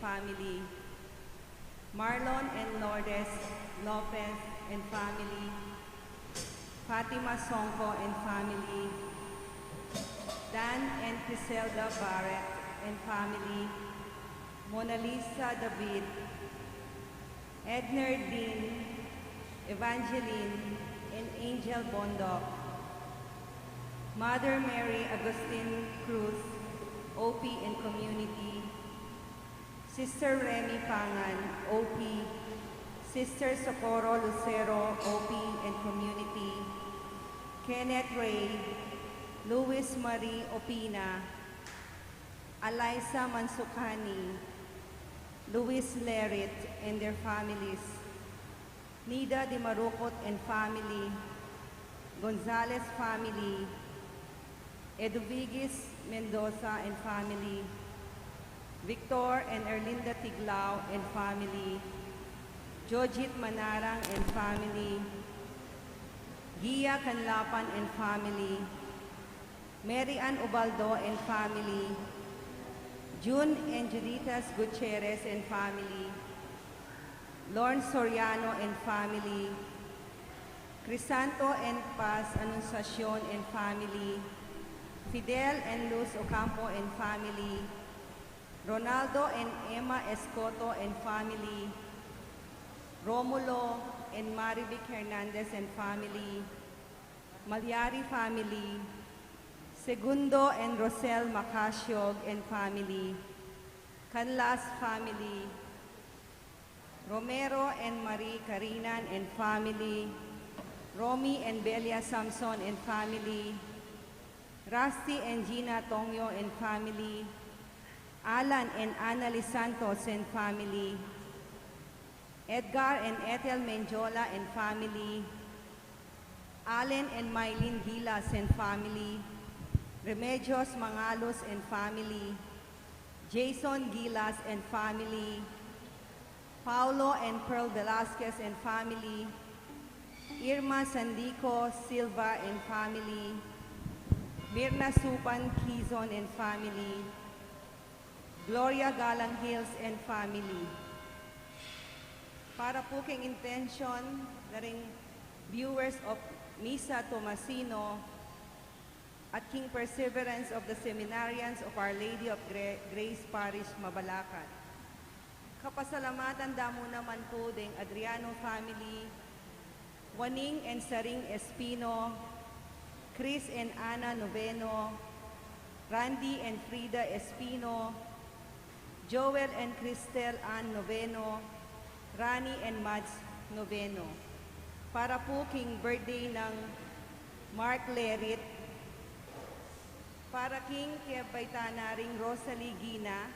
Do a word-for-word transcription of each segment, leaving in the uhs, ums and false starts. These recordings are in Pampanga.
family, Marlon and Lourdes Lopez and family, Fatima Songco and family, Dan and Criselda Barrett and family, Mona Lisa David, Edner Dean, Evangeline, and Angel Bondoc, Mother Mary Agustin Cruz, O P and Community, Sister Remy Pangan, O P, Sister Socorro Lucero, O P and Community, Kenneth Ray, Luis Marie Opina, Eliza Mansukani, Luis Lerit and their families, Nida Dimarucot and family, Gonzalez family, Eduvigis Mendoza and family, Victor and Erlinda Tiglao and family, Jojit Manarang and family, Gia Canlapan and family, Mary Ann Ubaldo and family, June and Juditas Gutierrez and family, Lorne Soriano and family, Crisanto and Paz Anunciacion and family, Fidel and Luz Ocampo and family, Ronaldo and Emma Escoto and family, Romulo and Marivic Hernandez and family, Malyari family, Segundo and Rosel Macasiog and family, Canlas family, Romero and Marie Carinan and family, Romy and Belia Samson and family, Rusty and Gina Tongyo and family, Alan and Annalie Santos and family, Edgar and Ethel Mendiola and family, Allen and Mylene Gilas and family, Remedios Mangalos and family, Jason Gilas and family, Paulo and Pearl Velasquez and family, Irma Sandico Silva and family, Mirna Supan Quizon and family, Gloria Galang Hills and family. Para pu king intention na ring viewers of Misa Tomasino at king perseverance of the seminarians of Our Lady of Gra-, Grace Parish, Mabalacat. Kapasalamatan da mu naman pu deng Adriano family, Waning and Saring Espino, Chris and Ana Noveno, Randy and Frida Espino, Joel and Cristel Ann Noveno, Rani and Mads Noveno. Para pu king birthday nang Mark Lerit, para king kebaitan na ring Rosalie Gina,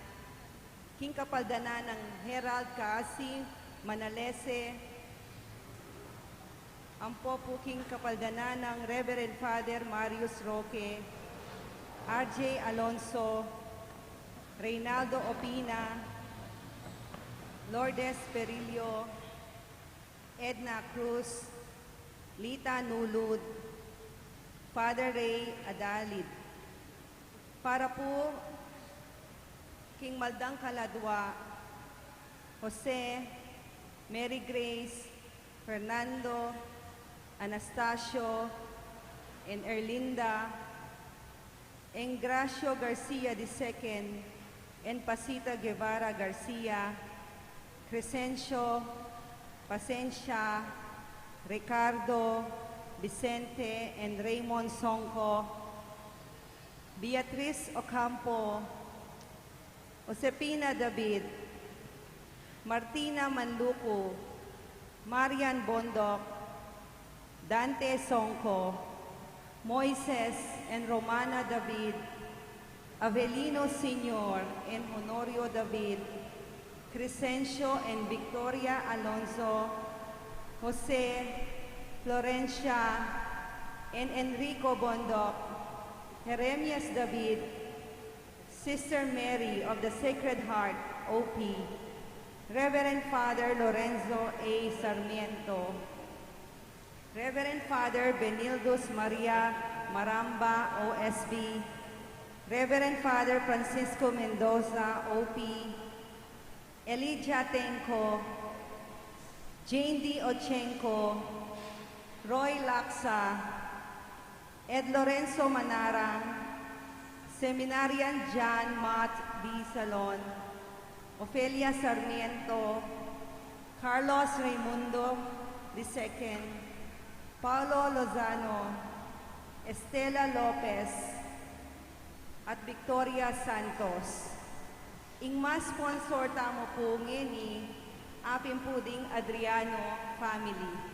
king kapaldanan nang Herald Casi Manalese, ampo pu king kapaldanan nang Reverend Father Marius Roque, R J Alonso, Reynaldo Opina, Lourdes Perillo, Edna Cruz, Lita Nulud, Father Ray Adalid. Para pu king maldang kaladwa, Jose, Mary Grace, Fernando, Anastasio, and Erlinda, Engracio Garcia the second, and Pasita Guevara Garcia, Crescencio, Pasencia, Ricardo, Vicente, and Raymond Songco, Beatriz Ocampo, Josepina David, Martina Manlucu, Marian Bondoc, Dante Songco, Moises and Romana David, Avelino Senior and Honorio David, Crescencio and Victoria Alonso, Jose, Florencia, and Enrico Bondoc, Jeremias David, Sister Mary of the Sacred Heart, O P, Reverend Father Lorenzo A. Sarmiento, Reverend Father Benildus Maria Maramba, O S B, Reverend Father Francisco Mendoza, O P, Elijah Tengco, Jane D. Ochenco, Roy Laksa, Ed Lorenzo Manarang, Seminarian John Mott D. Salon, Ofelia Sarmiento, Carlos Raimundo the second, Paulo Lozano, Estela Lopez, at Victoria Santos. Ing ma-sponsor tamu pu ngeni, apin pu ding Adriano family.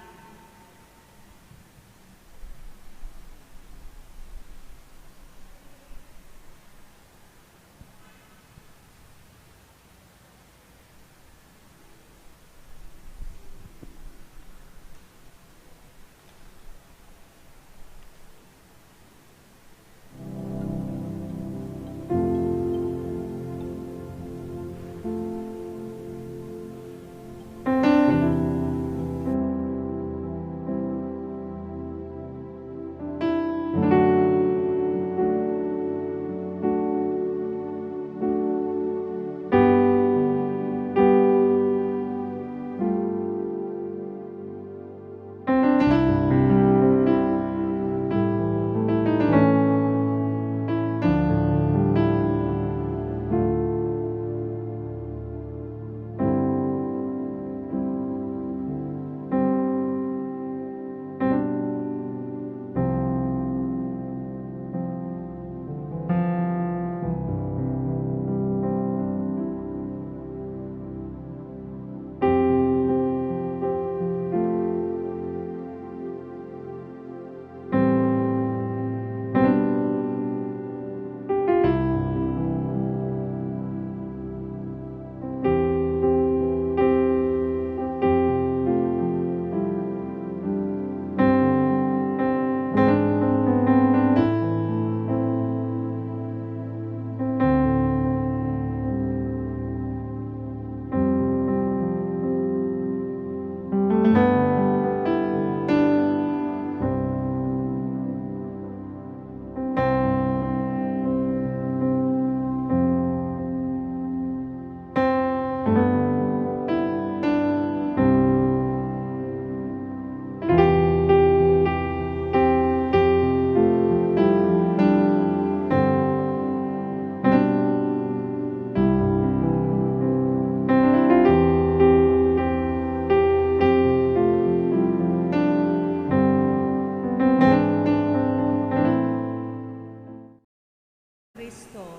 Kristo.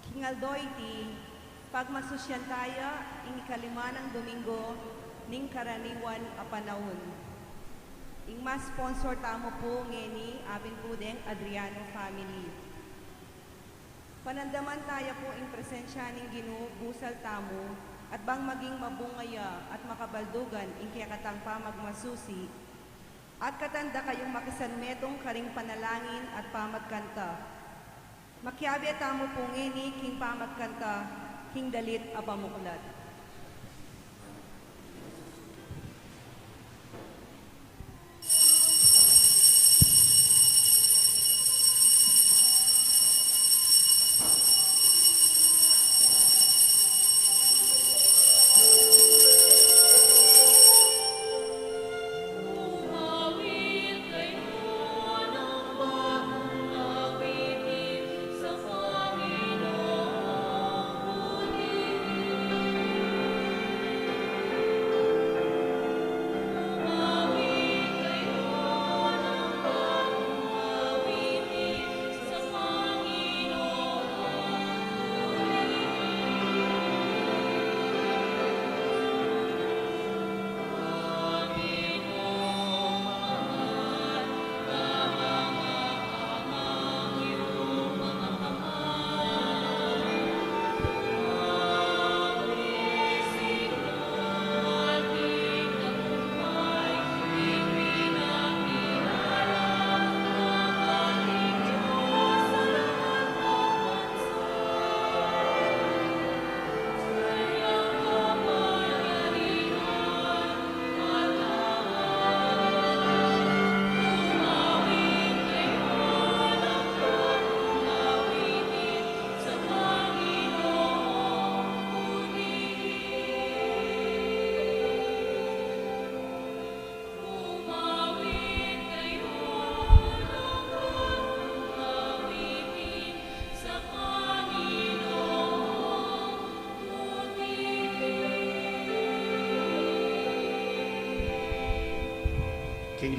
King aldo iti, pagmasusyan taya ing ikalima nang Domingo ning karaniwan a panaun. Ing ma-sponsor tamu pu ngeni, apin pu deng Adriano family. Panandaman taya pu ing presensya ning Ginu busal tamu, at bang maging mabunga ya at makabaldugan ing kekatang pamagmasusi, at katan da kayung makisanmetung karing panalangin at pamagkanta. Makiabe tamu pu ngeni king pamagkanta king dalit a pamuklat.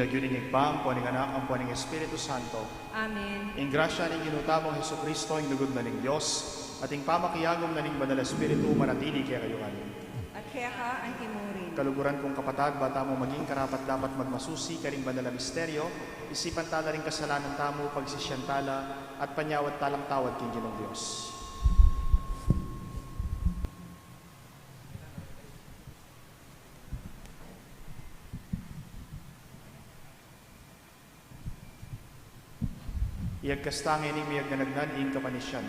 Lagyu ning Ibpa, ampo ning Anak, ampo ning Espiritu Santo. Amen. Ing grasya ning Ginu tamung Jesucristo, ing lugud na ning Dios, at ing pamakiagum na ning Banal Espiritu, manatili kekayu ngan. At keka antimurin. Kaluguran kung kapatad, ba tamu maging karapat-dapat magmasusi karing banal a misteryo, isipan tala ring kasalanan tamu, pagsisian tala, at panyawad talang tawad king Ginung Dios. Iyagkas ta ngeni ing miyagnanagnan ing kapanisian.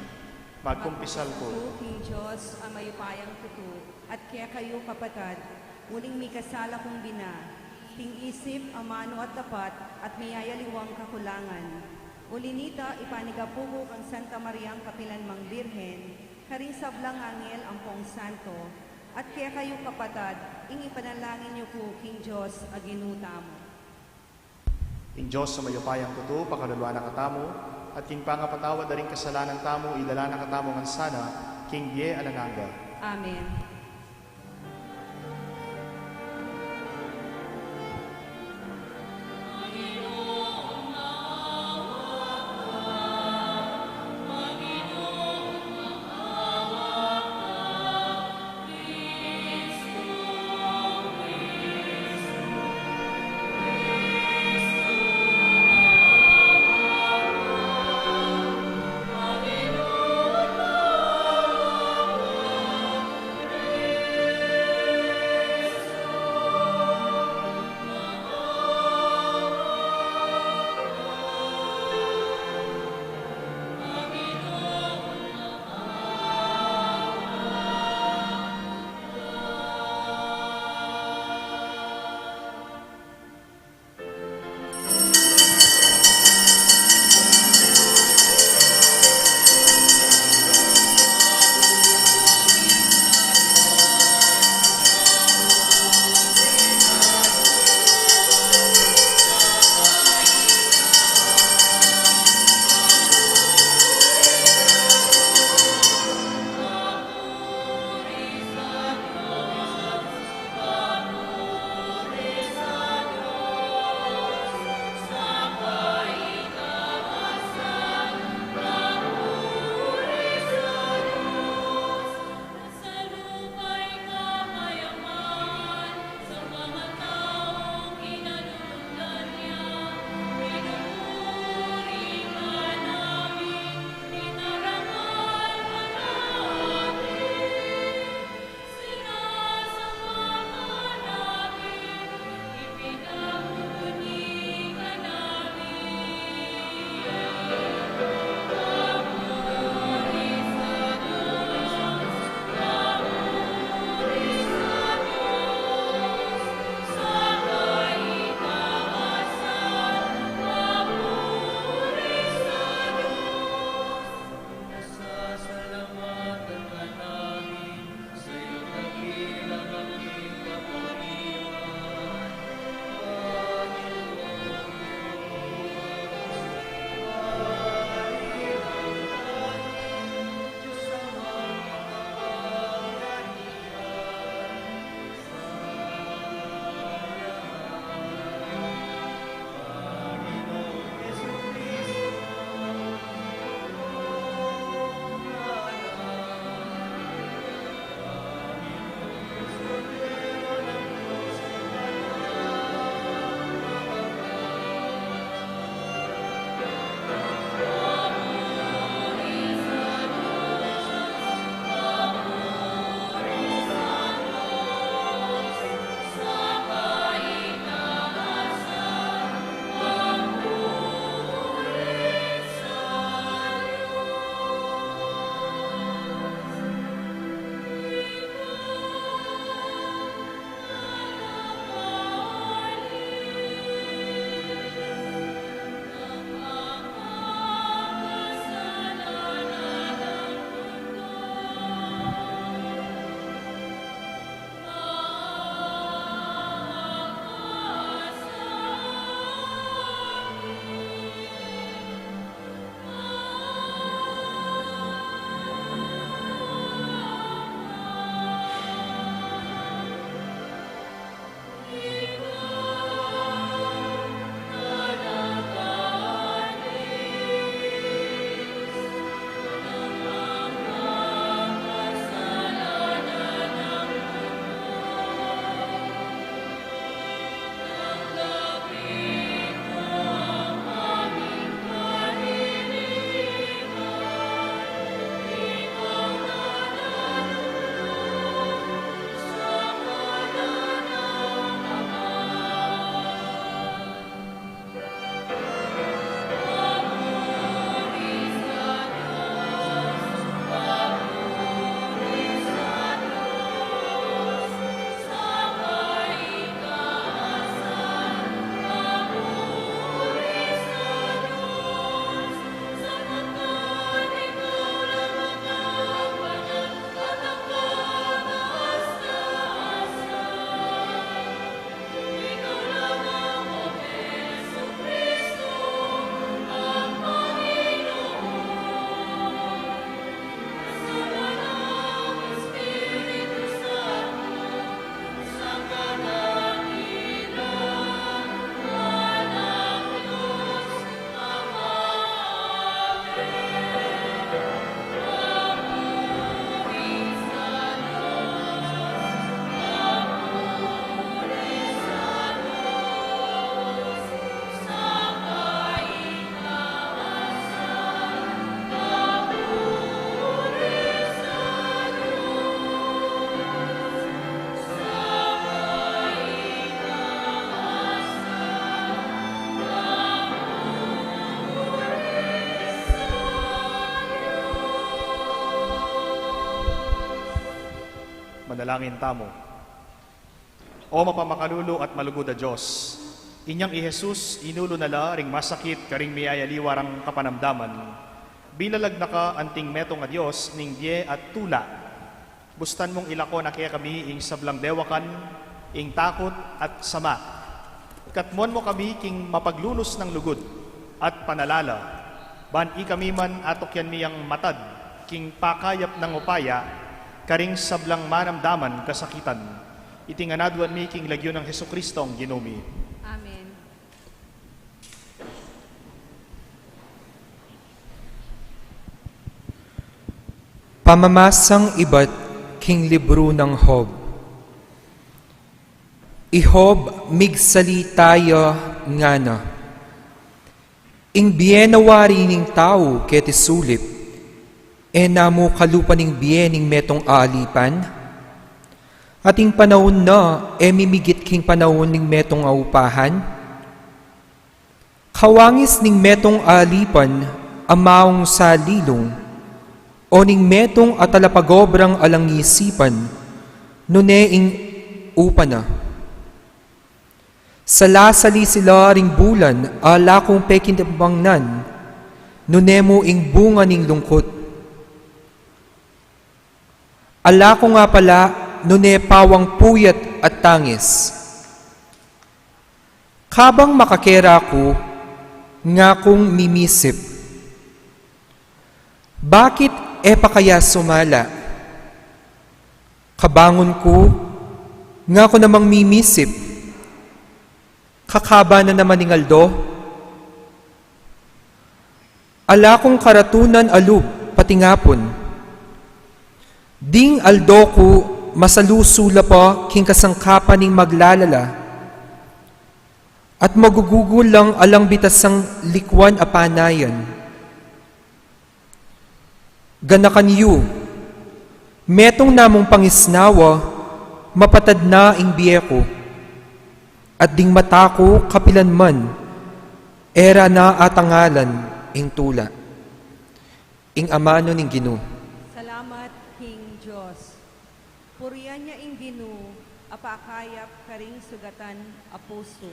Magkumpisal ku king Dios a mayupayang tutu, at kekayu kapatad, uling mikasala kung bina, king isip, amanu at dapat, at miyayaliwang kakulangan. Uli nita, ipanigapu ku kang Santa Mariang kapilan mang Birhen, karing sablang anghel ampong santo, at kekayu kapatad, ing ipanalangin yu ku king Dios a Ginu tamu. Ing Dios a mayupayang tutu, pakaluluan na katamu, at king pangapatawad da ring kasalanan tamu, idala na katamu ngan sana king bie alang angga. Amen. Dalangin tamu. O mapamakalulu at malugud a Dios, inyang i Jesus inulu na la ring masakit karing miyayaliwa rang kapanamdaman, bilalag na ka anting metung a Dios ning bie at tula. Bustan mung ilako na kekami ing sablang dewakan, ing takut at sama. Katmuan mu kami king mapaglunus nang lugud at panalala, ban ikami man atukyan mi yang matad king pakayap nang upaya karing sablang manamdaman kasakitan. Iti ngan aduan mi king lagyu nang Jesucristong Ginu mi. Amen. Pamamasang ibat king libru nang Job. I Job, migsalita ya ngana: Ing bie na wari ning tau keti sulip, e na mu kalupa ning bie ning metung a alipan? At ing panaun na e mimigit king panaun ning metung a upahan? Kawangis ning metung a alipan a maung salilung, o ning metung a talapagobrang alang isipan, nune ing upa na? Salasali sila ring bulan a ala kung pekintipangnan, nune mu ing bunga ning lungkut. Ala ku nga pala, nune pawang puyat at tangis. Kabang makakera ku, ngakung mimisip, bakit e pa kaya sumala? Kabangun ku, ngaku namang mimisip, kakaba na naman ing aldo? Ala kung karatunan a lub pati ngapun. Ding aldo ku masalusu la pa king kasangkapan ning maglalala, at magugugul lang alang bitasang likwan a panayan. Ganakan yu, metung na mung pangisnawa, mapatad na ing bie ku, at ding mata ku kapilan man, e ra na atangalan ing tula. Ing amanu ning Ginu. Salamat king Dios. Purian ya ing Ginu a pakayap karing sugatan a pusu.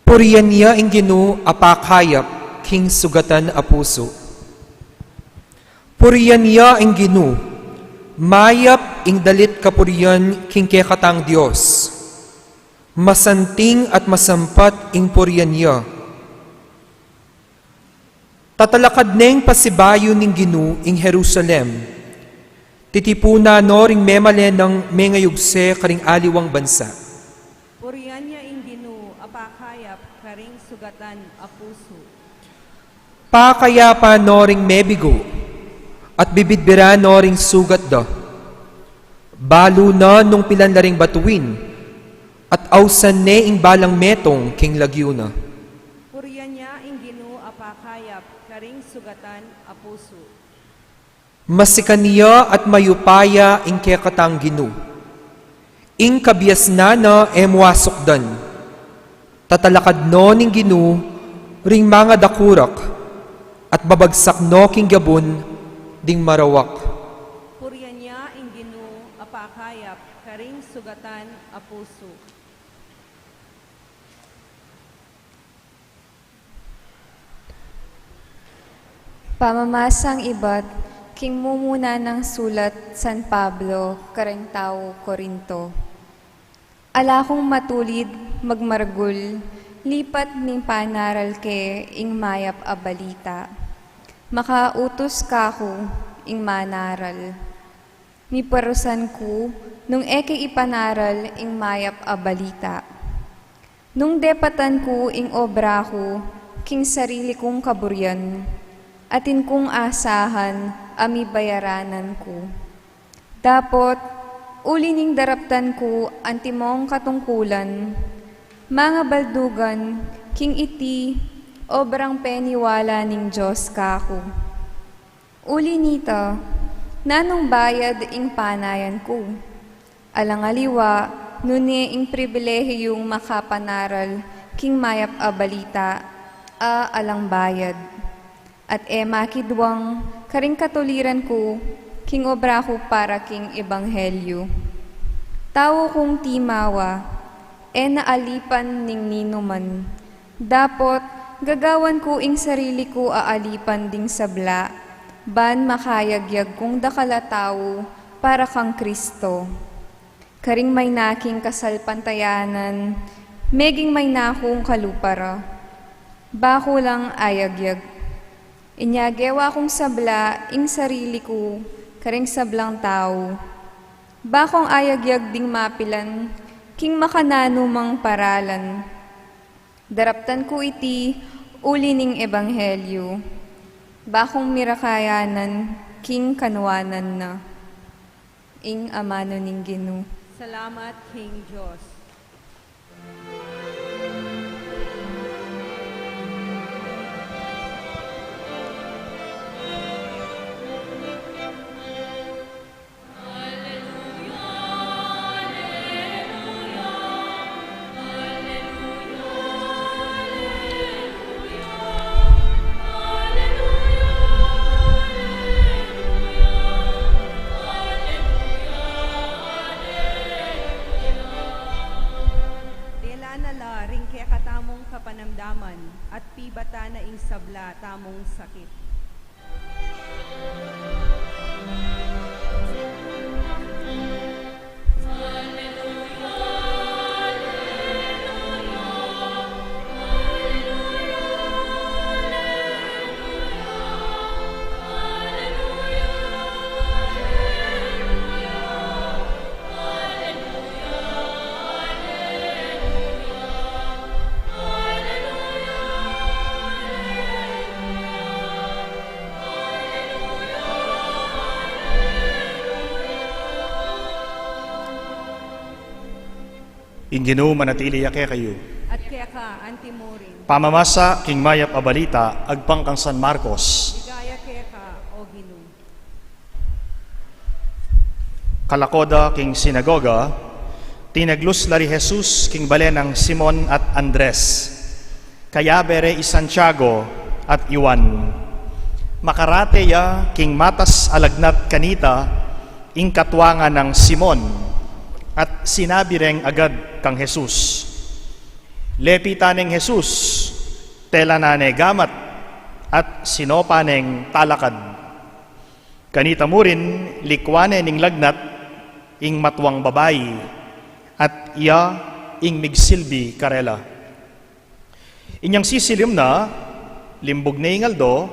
Purian ya ing Ginu a pakayap king sugatan a pusu. Purian ya ing Ginu, mayap ing dalit kapurian king kekatang Dios. Masanting at masampat ing purian ya. Tatalakad neng pasibayu ning Ginu ing Jerusalem. Titipunan no ring memalen nang mengayugse karing aliwang bansa. Purian ya ing Ginu a pakayap karing sugatan a pusu. Pakayapan no ring mebigu, at bibidbiran no ring sugat da. Balu na nung pilan la ring batuin, at ausan ne ing balang metung king lagyu na. Purian ya ing Ginu a pakayap karing sugatan a pusu. Masikan ya at mayupaya ing kekatang Ginu. Ing kabiasnan na e mu asukdan. Tatalakad no ning Ginu ring mangadakurak, at babagsak no king gabun ding marawak. Purian ya ing Ginu a pakayap karing sugatan a pusu. Pamamasang ibat king mumuna nang sulat San Pablo karing tau Corinto. Ala kung matulid magmaragul lipat ning panaral ke ing mayap a balita. Makautus kaku ing manaral. Miparusan ku nung e ke ipanaral ing mayap a balita. Nung depatan ku ing obra ku king sarili kung kaburian, atin kung asahan a mibayaranan ku. Dapot, uli ning daraptan ku antimong katungkulan, mangabaldugan king iti obrang peniwala ning Dios kaku. Uli nita, nanung bayad ing panayan ku? Alang aliwa, nune ing pribilehiyung makapanaral king mayap a balita a alang bayad, at e makidwang karing katuliran ku king obra ku para king ebanghelyu. Tau kung timawa, e na alipan ning ninuman. Dapot, gagawan ku ing sarili ku a alipan ding sabla, ban makayagyag kung dakal a tau para kang Kristo. Karing maina king kasalpantayanan, meging maina kung kalupa ra. Ba ku lang ayagyag. Inya gewa kung sabla ing sarili ku karing sablang tau. Ba kung ayagyag ding mapilan king makananu mang paralan. Daraptan ku iti uli ning ebanghelyu. Ba kung mirakayanan king kanuanan na. Ing amanu ning Ginu. Salamat king Dios. Dela na la ring kekatamung kapanamdaman at pibatan na ing sabla tamung sakit. Ing Ginu manatili ya kekayu. At keka antimurin. Pamamasa king mayap a balita agpang kang San Marcos. Ligaya keka, O Ginu. Kalako da king sinagoga, tineglus la ri Jesus king bale nang Simon at Andres. Kayabe re i Santiago at i Juan. Makarate ya king matas a lagnat kanita ing katuangan nang Simon, at sinabi reng agad kang Jesus. Lepitan neng Jesus, telanan ne gamat, at sinopa neng talakad. Kanita mu rin, likuan ne ning lagnat ing matuang babai, at iya ing migsilbi karela. Inyang sisilim na, limbug ne ing aldo,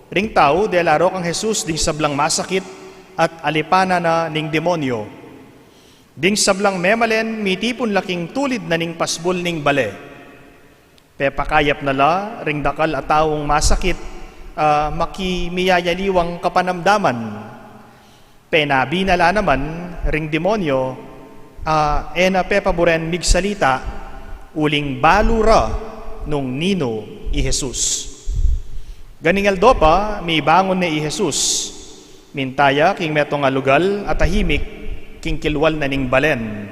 ring tau dela ro kang Jesus ding sablang masakit at alipanan na ning demonyo. Ding sablang memalen mitipun la king tulid na ning pasbul ning bale. Pepakayap na la ring dakal a taung masakit a makimiyayaliwang kapanamdaman. Penabi na la naman ring demonyo a e na pepaburen migsalita, uling balu ra nung ninu i Jesus. Ganing aldo pa, mibangun ne i Jesus. Minta ya king metung a lugal a tahimik king kilwal na ning balen.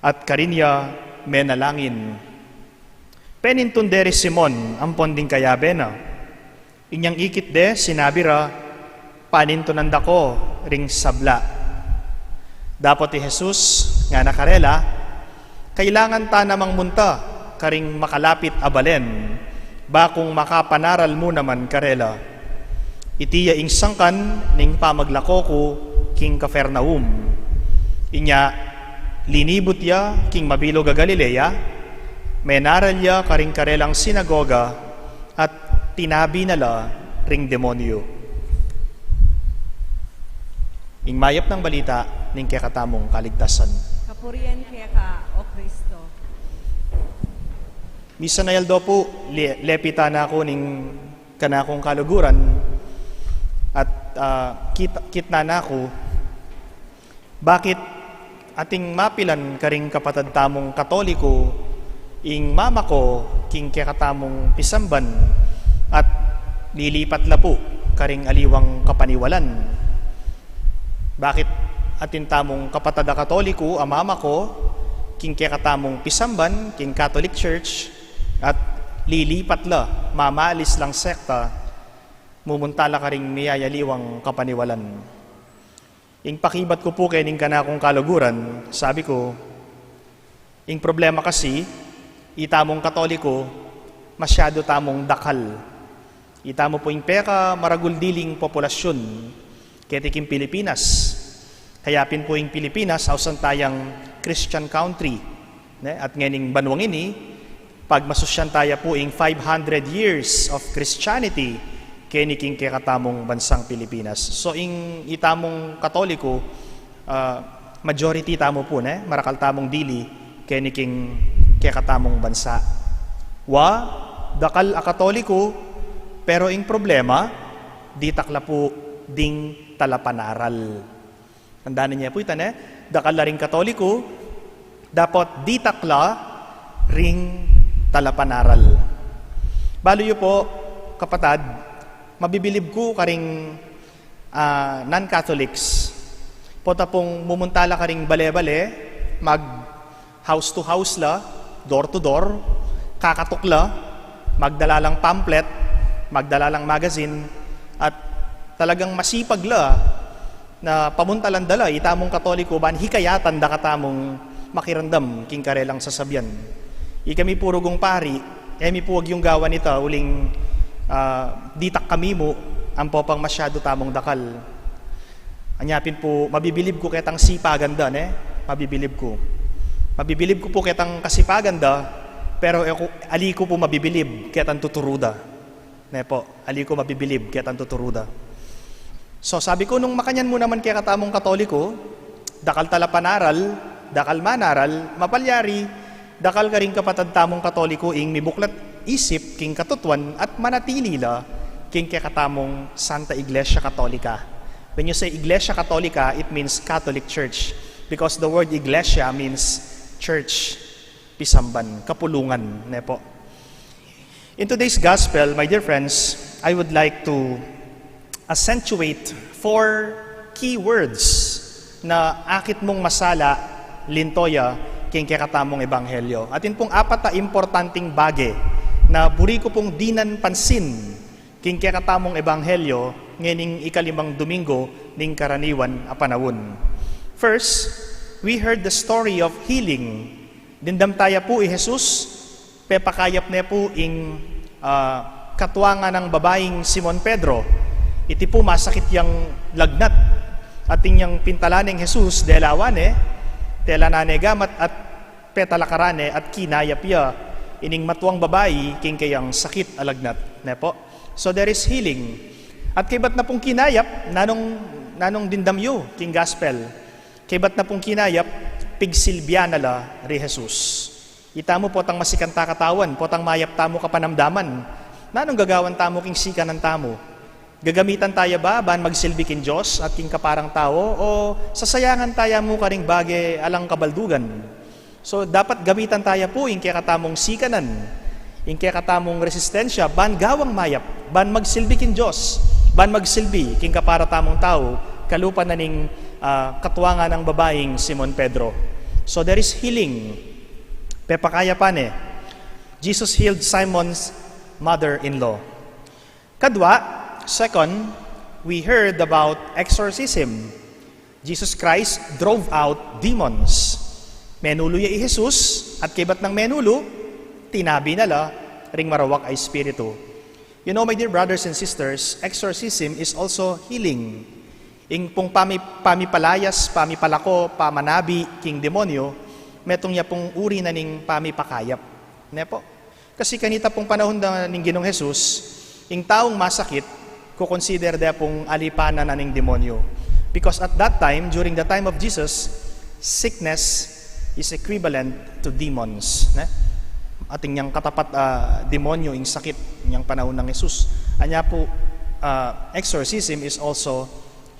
At karin ya menalangin. Penintun de ri Simon ampon ding kayabe na. Inyang ikit de, sinabi ra, "Panintunan da ko ring sabla." Dapot i Jesus ngana karela, "Kailangan ta namang munta karing makalapit a balen, ba kung makapanaral mu naman karela." Iti ya ing sangkan ning pamaglako ku king Capernaum. Inya linibut ya king mabilug a Galilea, menaral ya karing karelang sinagoga, at tinabi na la ring demonyo. Ing mayap nang balita ning kekatamung kaligtasan. Kapurian keka, O Kristo. Misan a aldo pu, le-, lepitan na ku ning kanakung kaluguran at, ah, kit-, kitnan na ku. Bakit ating mapilan karing kapatad tamung Katoliko ing mamako king kekatamung pisamban at lilipat la pu karing aliwang kapaniwalan? Bakit atin tamung kapatad a Katoliko a mamako king kekatamung pisamban king Catholic Church at lilipat la, mamalis lang sekta, mumunta la karing miyayaliwang kapaniwalan? Ing pakibat ku pu kening kanakung kaluguran, sabi ku, ing problema kasi, itamung Katoliko, masyadu tamung dakal. Itamu pu ing pekamaragul diling populasyun keti king Pilipinas. Kaya pin pu ing Pilipinas, ausan tayang Christian country. Ne? At ngening banuang ini, pagmasusyan taya pu ing five hundred years of Christianity keni king kekatamung bansang Pilipinas. So, ing itamung Katoliko, ah, majority tamu pu, ne? Marakal tamung dili keni king kekatamung bansa. Wa, dakal a Katoliko, pero ing problema, ditak la pu ding talapanaral. Tandanan ye pu ita, ne? Dakal la ring Katoliko, dapot ditak la ring talapanaral. Balu yu pu, kapatad, mabibilib ku karing, ah, non-Catholics. Pota pung mumunta la karing bale-bale, mag house to house la, door to door, kakatuk la, magdala lang pamphlet, magdala lang magazine, at talagang masipag la na pamuntalan da la itamung Katoliko ban hikayatan da katamung makiramdam king karelang sasabian. Ikami pu rugung pari, e mi pu agyung gawan ita uling, ah, ditak kami mu, ampo pang masyadu tamung dakal. Anya pin pu, mabibilib ku ketang sipagan da, ne? Mabibilib ku. Mabibilib ku pu ketang kasipagan da, pero e ku, ali ku pu mabibilib ketang tuturu da. Ne pu, ali ku mabibilib ketang tuturu da. So, sabi ku, nung makanyan mu naman kekatamung Katoliko, dakal talapanaral, dakal manaral, mapalyari, dakal karing kapatad tamung Katoliko ing mibuklat isip king katutuan at manatili la king kekatamung Santa Iglesia Katolika. When you say Iglesia Katolika, it means Catholic Church, because the word iglesia means church, pisamban, kapulungan, ne pu. In today's gospel, my dear friends, I would like to accentuate four key words na akit mung masala, linto ya king kekatamung ebanghelyo. Atin pung apat a importanting bage na buri ku pung dinan pansin king kekatamung ebanghelyo ngening ikalimang Domingo ning karaniwan a panaun. First, we heard the story of healing. Dimdam taya pu i Jesus, pepakayap ne pu ing, ah, katwa nang babaing Simon Pedro. Iti pu masakit yang lagnat. Atin yang pintalan neng Jesus, delawan ne, telanan ne gamat at petalakaran ne at kinayap ya ining matwang babai king keyang sakit a lagnat. Ne pu? So there is healing. At kaybat na pung kinayap, nanung, nanung dimdam yu king gospel? Kaybat na pung kinayap, pigsilbian na la ri Jesus. Itamu potang masikanta katawan, potang mayap tamu kapanamdaman. Nanung gagawan tamu king sikanan tamu? Gagamitan taya ba ban magsilbi king Dios at king kaparang tau, o sasayangan taya mu karing bage alang kabaldugan? So, dapat gamitan taya pu ing kekatamung sikanan, ing kekatamung resistensya, ban gawang mayap, ban magsilbi king Dios, ban magsilbi king kapara tamung tau, kalupa na ning, ah, katwa nang babaing Simon Pedro. So, there is healing. Pepakayapan ne. Jesus healed Simon's mother-in-law. Kadwa, second, we heard about exorcism. Jesus Christ drove out demons. Menulu ya i Jesus, at kaybat nang menulu, tinabi na la ring marawak a espiritu. You know, my dear brothers and sisters, exorcism is also healing. Ing pung pami-, pamipalayas, pamipalako, pamanabi king demonyo, metung ya pung uri na ning pamipakayap. Ne pu? Kasi kanita pung panahun da ning Ginung Jesus, ing taung masakit, kukonsider da pung alipanan na ning demonyo. Because at that time, during the time of Jesus, sickness is equivalent to demons, ne? Atin yang katapat, ah, demonyo ing sakit neng panahun nang Jesus. Anya pu, ah, exorcism is also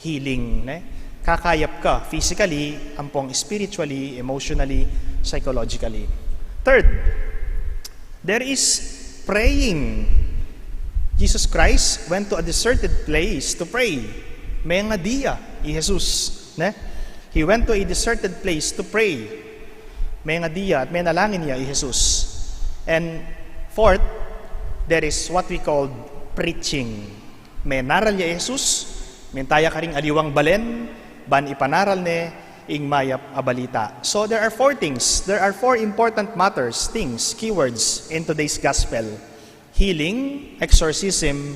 healing, ne? Kakayap ka physically, ampong spiritually, emotionally, psychologically. Third, there is praying. Jesus Christ went to a deserted place to pray. Mengadi ya i Jesus, ne? He went to a deserted place to pray. Mengadi ya at menalangin ya i Jesus. And fourth, there is what we call preaching. Menaral ya i Jesus, minta ya karing aliwang balen, ban ipanaral ne ing mayap a balita. So there are four things. There are four important matters, things, keywords in today's gospel. Healing, exorcism,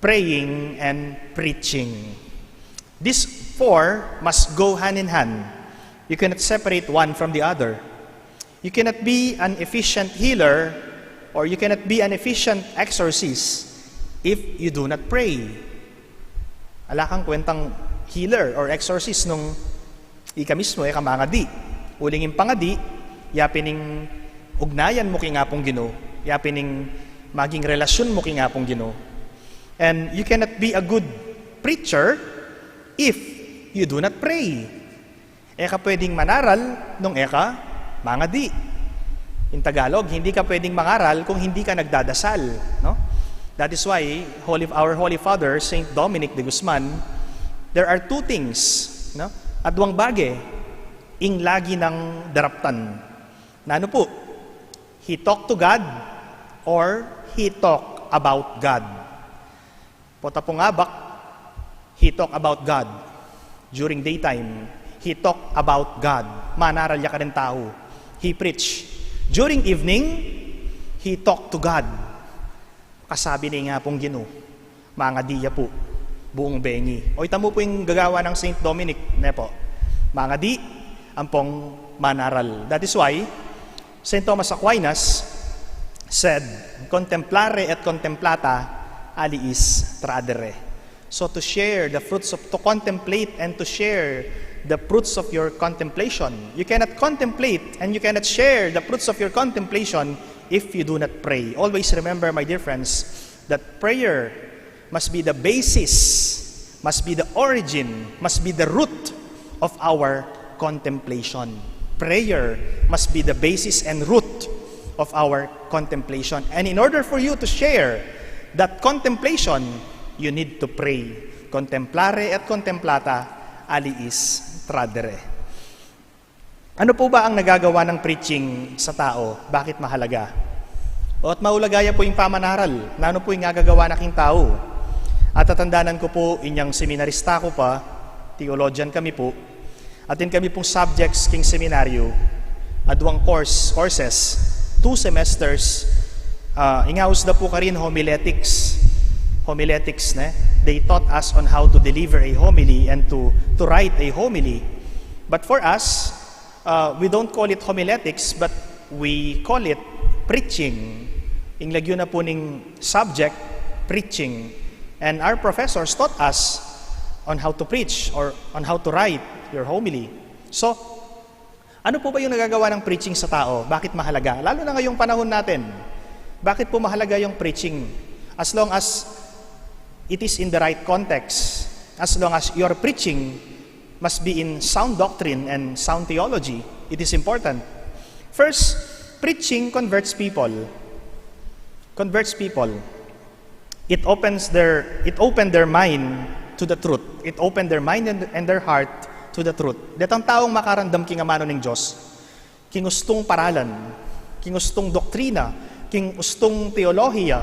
praying, and preaching. These four must go hand in hand. You cannot separate one from the other. You cannot be an efficient healer or you cannot be an efficient exorcist if you do not pray. Ala kang kwentang healer or exorcist nung ika mismu e ka mangadi. Uling ing pangadi, ya pin ing ugnayan mu king Apung Ginu, ya pin ing maging relasyon mu king Apung Ginu. And you cannot be a good preacher if you do not pray. E ka pwedeng manaral nung e ka mangadi. In Tagalog, hindi ka pwedeng mangaral kung hindi ka nagdadasal, no? That is why Holy, our Holy Father, Saint Dominic de Guzman, there are two things, no? Aduang bage ing lagi nang daraptan. Nanu pu? He talked to God or he talked about God? Pota pung abak, he talked about God. During daytime, he talked about God. Manaral ya karing tau. He preached. During evening, he talked to God. Kasabi ne ing Apung Ginu, mangadi ya pu, buung bengi. O, ita mu pu ing gagawan nang Saint Dominic, ne pu? Mangadi, ampong manaral. That is why, Saint Thomas Aquinas said, "Contemplare et contemplata aliis tradere." So to share the fruits of, to contemplate and to share the fruits of your contemplation. You cannot contemplate and you cannot share the fruits of your contemplation if you do not pray. Always remember, my dear friends, that prayer must be the basis, must be the origin, must be the root of our contemplation. Prayer must be the basis and root of our contemplation. And in order for you to share that contemplation, you need to pray. Contemplare et contemplata aliis tradere. Ano po ba ang nagagawa ng preaching sa tao? Bakit mahalaga? O, at maulaga ya po ing pamanaral. Nanu po ing agagawa na king tau? At tatandanan ku po, inyang seminarista ku pa, theologian kami po, atin kami pung subjects king seminaryo, aduang course, courses, two semesters, ah, ingaus da po karin homiletics. Homiletics, ne? They taught us on how to deliver a homily and to, to write a homily. But for us, uh, we don't call it homiletics, but we call it preaching. Ing lagyu na po ning subject, preaching. And our professors taught us on how to preach or on how to write your homily. So, ano po ba yung nagagawa ng preaching sa tao? Bakit mahalaga? Lalo na ngayong panahon natin. Bakit po mahalaga yung preaching? As long as it is in the right context, as long as your preaching must be in sound doctrine and sound theology, it is important. First, preaching converts people. Converts people. It opens their, it opened their mind to the truth. It opened their mind and, and their heart to the truth. Detang taung makarandam king amanu ning Dios, king ustung paralan, king ustung doktrina, king ustung teolohiya,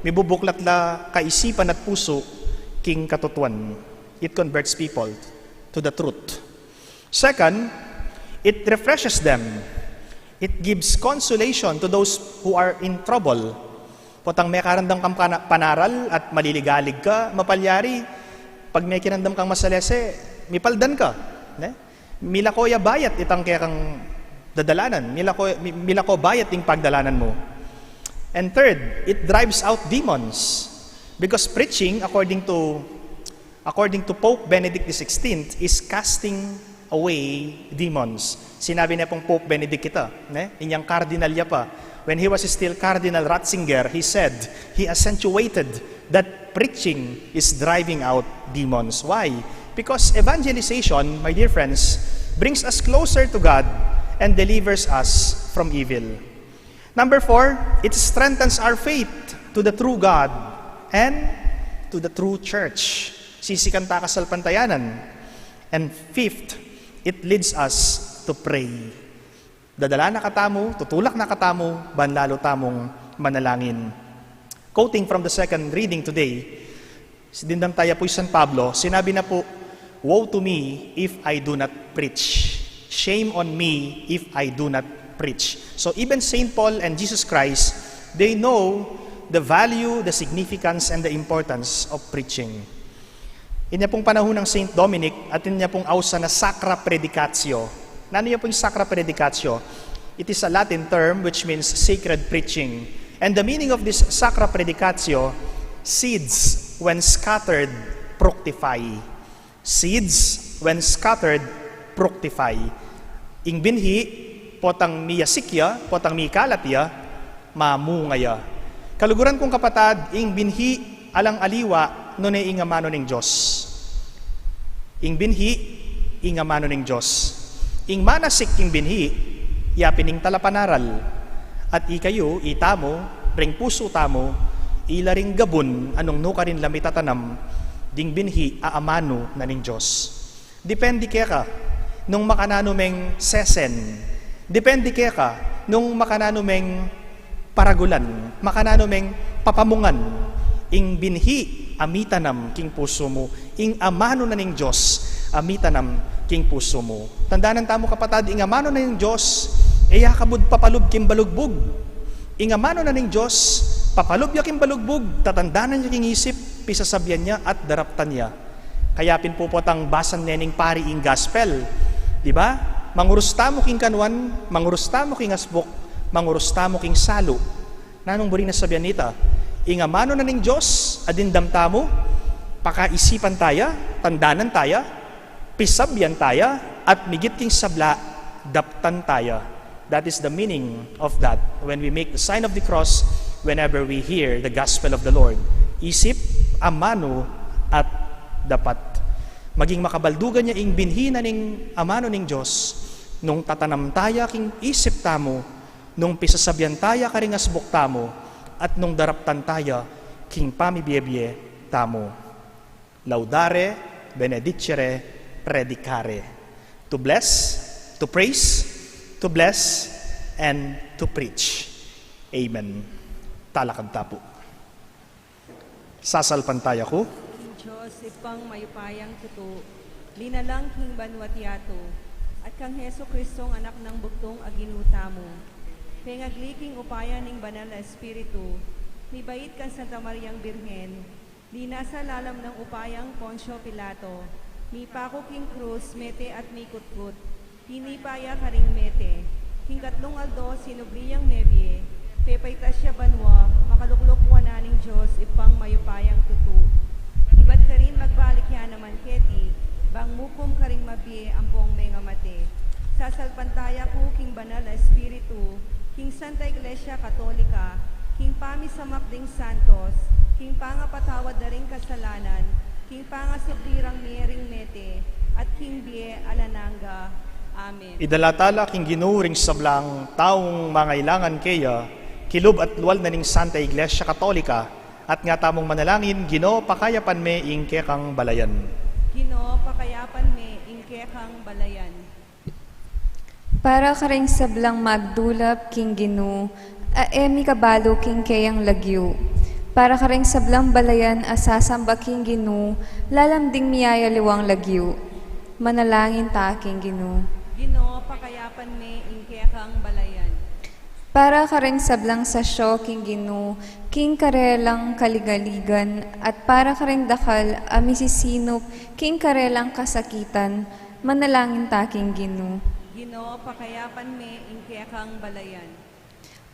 mibubuklat la kaisipan at pusu king katutuan. It converts people to the truth. Second, it refreshes them. It gives consolation to those who are in trouble. Potang mekarandam kang pana-, panaral at maliligalig ka, mapalyari, pag mekiramdam kang masalese, mipaldan ka, ne? Milako ya bayat itang kekang dadalanan, milako, mi-, milako bayat ing pagdalanan mu. And third, it drives out demons. Because preaching, according to, according to Pope Benedict the sixteenth, is casting away demons. Sinabi ne pung Pope Benedict ita, ne? Inyang cardinal ya pa. When he was still Cardinal Ratzinger, he said, he accentuated that preaching is driving out demons. Why? Because evangelization, my dear friends, brings us closer to God and delivers us from evil. Number four, it strengthens our faith to the true God and to the true church. Sisikan ta kasalpantayanan. And fifth, it leads us to pray. Dadala na katamu, tutulak na katamu, ban lalu tamung manalangin. Quoting from the second reading today, dimdam taya pu i San Pablo, sinabi na pu, "Woe to me if I do not preach. Shame on me if I do not preach." So even Saint Paul and Jesus Christ, they know the value, the significance, and the importance of preaching. Inya pung panahun nang Saint Dominic, atin ya pung ausan a Sacra Predicatio. Nanu ya pung Sacra Predicatio? It is a Latin term which means sacred preaching. And the meaning of this Sacra Predicatio: "Seeds, when scattered, fructify." Seeds, when scattered, fructify. Ing binhi, potang miyasik ya, potang mikalat ya, mamunga ya. Kaluguran kung kapatad, ing binhi alang aliwa nune ing amanu ning Dios. Ing binhi, ing amanu ning Dios. Ing manasik king binhi, ya pin ing talapanaral. At ikayu, itamu, ring pusu tamu, ila ring gabun a nung nukarin la mitatanam ding binhi a amanu na ning Dios. Depende keka nung makananu meng sesen. Depende keka nung makananu meng paragulan, makananu meng papamungan ing binhi a mitanam king pusu mu, ing amanu na ning Dios a mitanam king pusu mu. Tandanan tamu, kapatad, ing amanu na ning Dios e ya kabud papalub king balugbug. Ing amanu na ning Dios, papalub ya king balugbug, tatandanan ya king isip, pisasabian ya at daraptan ya. Kaya pin pu potang basan ne ning pari ing gospel, di ba? Mangurus tamu king kanuan, mangurus tamu king asbuk, mangurus tamu king salu. Nanung buri nang sabian nita? Ing amanu na ning Dios a dimdam tamu, pakaisipan taya, tandanan taya, pisabian taya, at migit king sabla, daptan taya. That is the meaning of that when we make the sign of the cross whenever we hear the gospel of the Lord. Isip, amanu, at dapat. Maging makabaldugan ya ing binhi na ning amanu ning Dios nung tatanam taya king isip tamu, nung pisasabian taya karing asbuk tamu, at nung daraptan taya king pamibie-bie tamu. Laudare, benedicere, predicare. To bless, to praise, to bless, and to preach. Amen. Talakad ta pu. Sasalpantaya ku king Dios, Ibpang mayupayang tutu, linalang king banua't yatu, at kang Jesucristong Anak nang bugtung a Ginu tamu, pengagli king upaya ning Banal a Espiritu, mibait kang Santa Mariang Birhen, linasa lalam nang upayang Poncio Pilato, mipaku king krus, mete at mikutkut, tinipa ya karing mete, king katlung aldo sinubli yang mebie, pepaitas ya banua, makalukluk wanan ning Dios Ibpang mayupayang tutu. Ibat karin magbalik ya naman keti, bang mukum karing mabie ampong mengamate. Sasalpantaya ku king Banal a Espiritu, king Santa Iglesia Katolika, king pamisamak ding santos, king pangapatawad da ring kasalanan, king pangasubli rang mie ring mete, at king bie alang angga. Amen. Idala tala king Ginu ring sablang taung mangailangan keya, kilub at lual na ning Santa Iglesia Katolika, at nga tamung manalangin: Ginu, pakayapan me ing kekang balayan. Ginu, pakayapan me ing kekang balayan. Para karing sablang magdulap king Ginu, a e mikabalu king keyang lagyu. Para karing sablang balayan a sasamba king Ginu, lalam ding miyayaliwang lagyu. Manalangin ta king Ginu. Ginu, pakayapan me ing kekang balayan. Para karing sablang sasyo king Ginu, king karelang kaligaligan, at para karing dakal a misisinup king karelang kasakitan, manalangin ta king Ginu. Ginu, pakayapan me ing kekang balayan.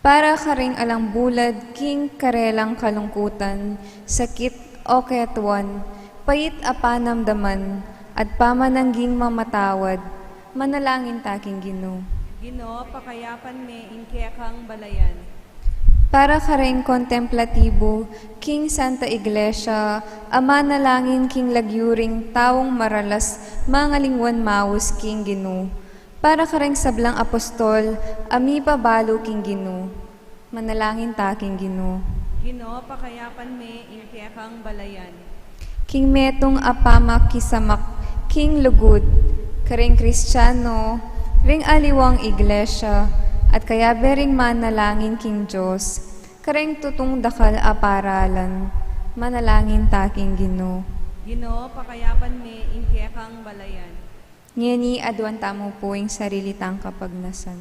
Para karing alang bulad king karelang kalungkutan, sakit, o ketuan, pait a panamdaman, at pamanangging mamatawad, manalangin ta king Ginu. Ginu, pakayapan me ing kekang balayan. Para karing kontemplatibu king Santa Iglesia a manalangin king lagyu ring taung maralas mangalingwan maus king Ginu. Para karing sablang apostol a mipabalu king Ginu. Manalangin ta king Ginu. Ginu, pakayapan me ing kekang balayan. King metung a pamakisamak king lugud karing Kristiano ring aliwang iglesia, at kayabe ring manalangin king Dios karing tutung dakal a paralan, manalangin ta king Ginu. Ginu, pakayapan me ing kekang balayan. Ngeni aduan tamu pu ing sarili tang kapagnasan.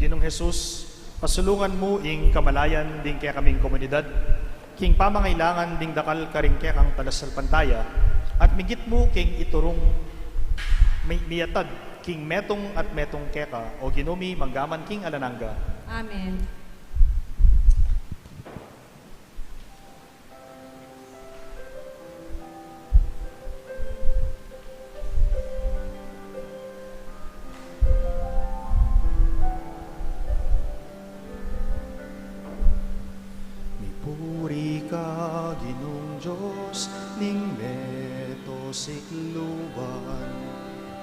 Ginung Jesus, pasulungan mu ing kamalayan ding kekaming komunidad, king pamangailangan ding dakal karing kekang panasalpantaya, at migit mu king iturung mi-, miyatad king metung at metung keka, o Ginu mi, manggaman king alang angga. Amen. Mipuri ka, Ginung Dios ning meto sikluban,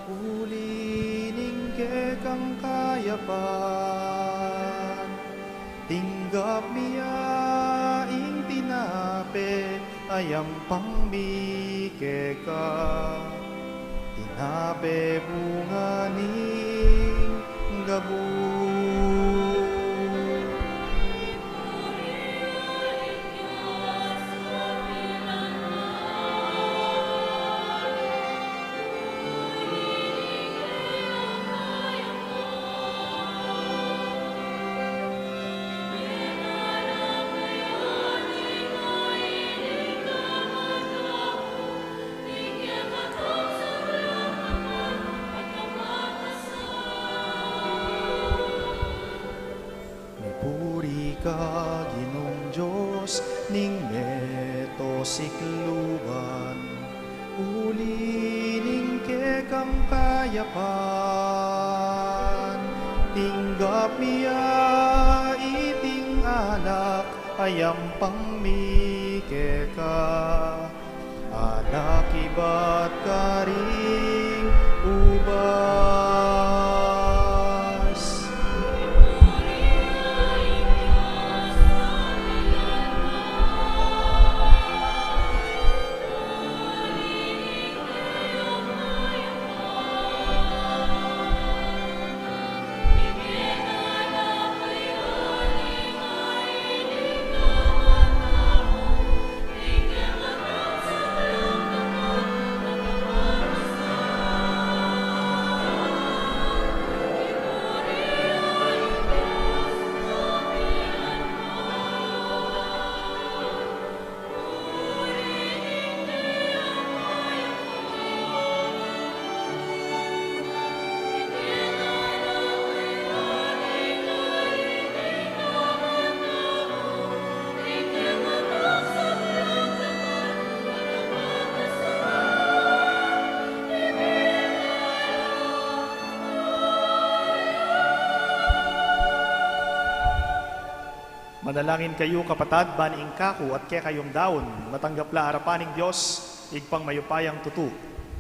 uli ning kekang kayapan. Tinggap mi ya ing tinape a yampang mi keka, tinape bunga ning gabu. Mipuri ka, Ginung Dios ning meto sikluban, uli ning kekang kayapan. Tinggap mi ya iting alak a yampang mi keka, alak ibat karing ubas. Manalangin kayu, kapatad, ban ing kaku at kekayung daun matanggap la arapan ning Dios, Ibpang mayupayang tutu.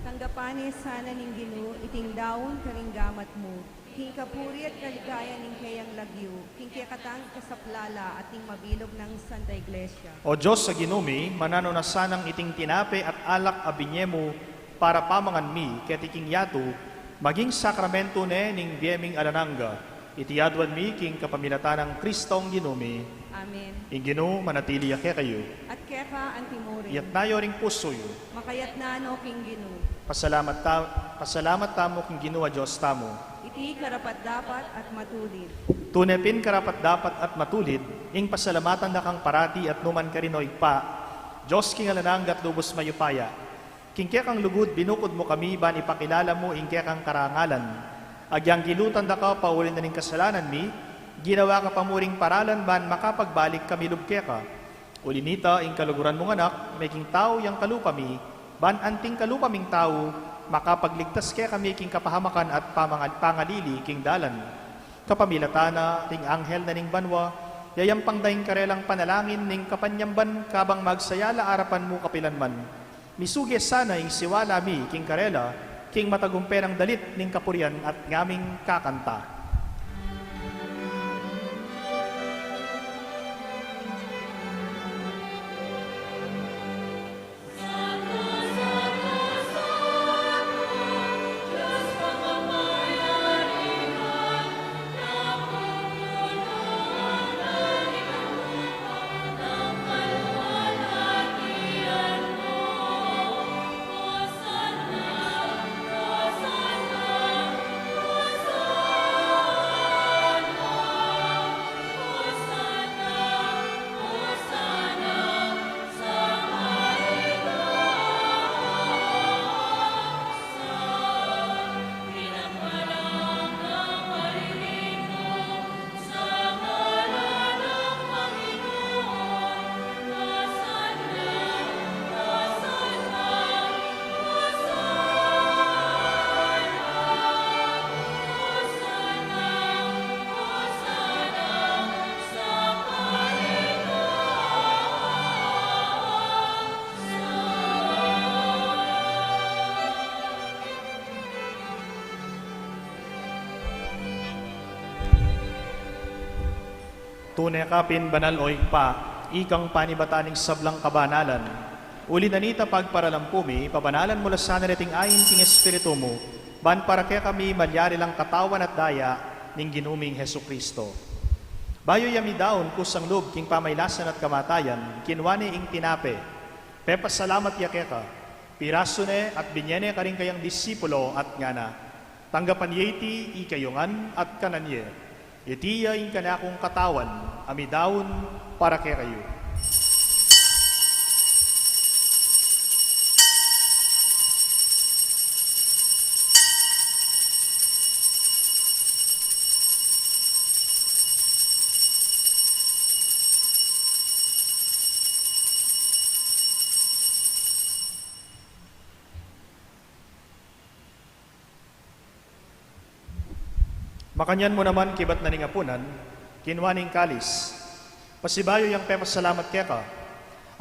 Tanggapan ne sana ning Ginu iting daun karing gamat mu, king kapurian at kaligayan ning keyang lagyu, king kekatang kasaplalan at ning mabilug nang Santa Iglesia. O Dios a Ginu mi, mananu na sanang iting tinape at alak a binye mu para pamangan mi keti king yatu, maging sakramentu ne ning bie ming alang angga. Iti aduan mi king kapamilatan nang Kristong Ginu mi. Amen. Ing Ginu manatili ya kekayu. At keka antimurin. Iyatas yu ring pusu yu. Makayatas no king Ginu. Pasalamat ta-, pasalamat tamu king Ginu a Dios tamu. Iti karapat-dapat at matulid. Tune pin karapat-dapat at matulid, ing pasalamatan da kang parati at nukarin man, o Ibpa, Dios king alang angga at lubus mayupaya. King kekang lugud binukud mu kami ban ipakilala mu ing kekang karangalan. Agyang gilutan da ka pauli na ning kasalanan mi, ginawa ka pa mu ring paralan ban makapagbalik kami lub keka. Uli na nita, ing kaluguran mung Anak, meging tau yang kalupa mi, ban anting kalupa ming tau, makapagligtas kekami king kapahamakan at pamangal-, pangalili king dalan. Kapamilatan na ring anghel na ning banua, yayampang da ing karelang panalangin ning kapanyamban kabang magsaya la arapan mu kapilan man. Misuge sana ing siwala mi king karela, king matagumpe nang dalit ning kapurian at ngaming kakanta. Tune ka pin banal, o Ibpa, ikang panibatan ning sablang kabanalan. Uli na nita pagparalampu mi, pabanalan mu la sana reting ain king Espiritu mu, ban para kekami malyari lang katawan at daya ning Ginu ming Jesucristo. Bayu ya midaun kusang lub king pamailasan at kamatayan, kinua ne ing tinape, pepasalamat ya keka, pirasu ne at binye ne karing kayang disipulo at ngana: Tanggapan ye iti ikayu ngan at kanan ye. Iti ya ing kanakung katawan a midaun para kekayu. Makanyan mu naman kibat na ning apunan, kinua ne ing kalis, pasibayu yang pepasalamat keka,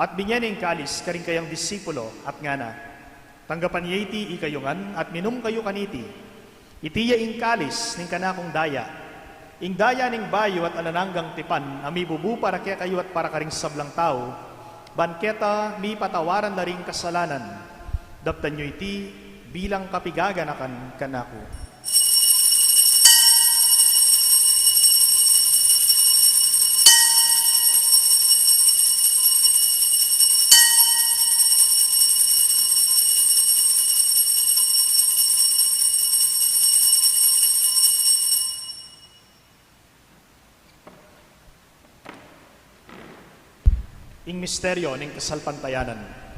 at binye ne ing kalis karing kayang disipulo at ngana: Tanggapan ye iti ikayu ngan at minum kayu kaniti. Iti ya ing kalis ning kanakung daya, ing daya ning bayu at alang anggang tipan a mibubu para kekayu at para karing sablang tau, ban keta mipatawaran la ring kasalanan. Daptan yu iti bilang kapigaganakan kanaku. Ing misteryo ning kasalpantayanan.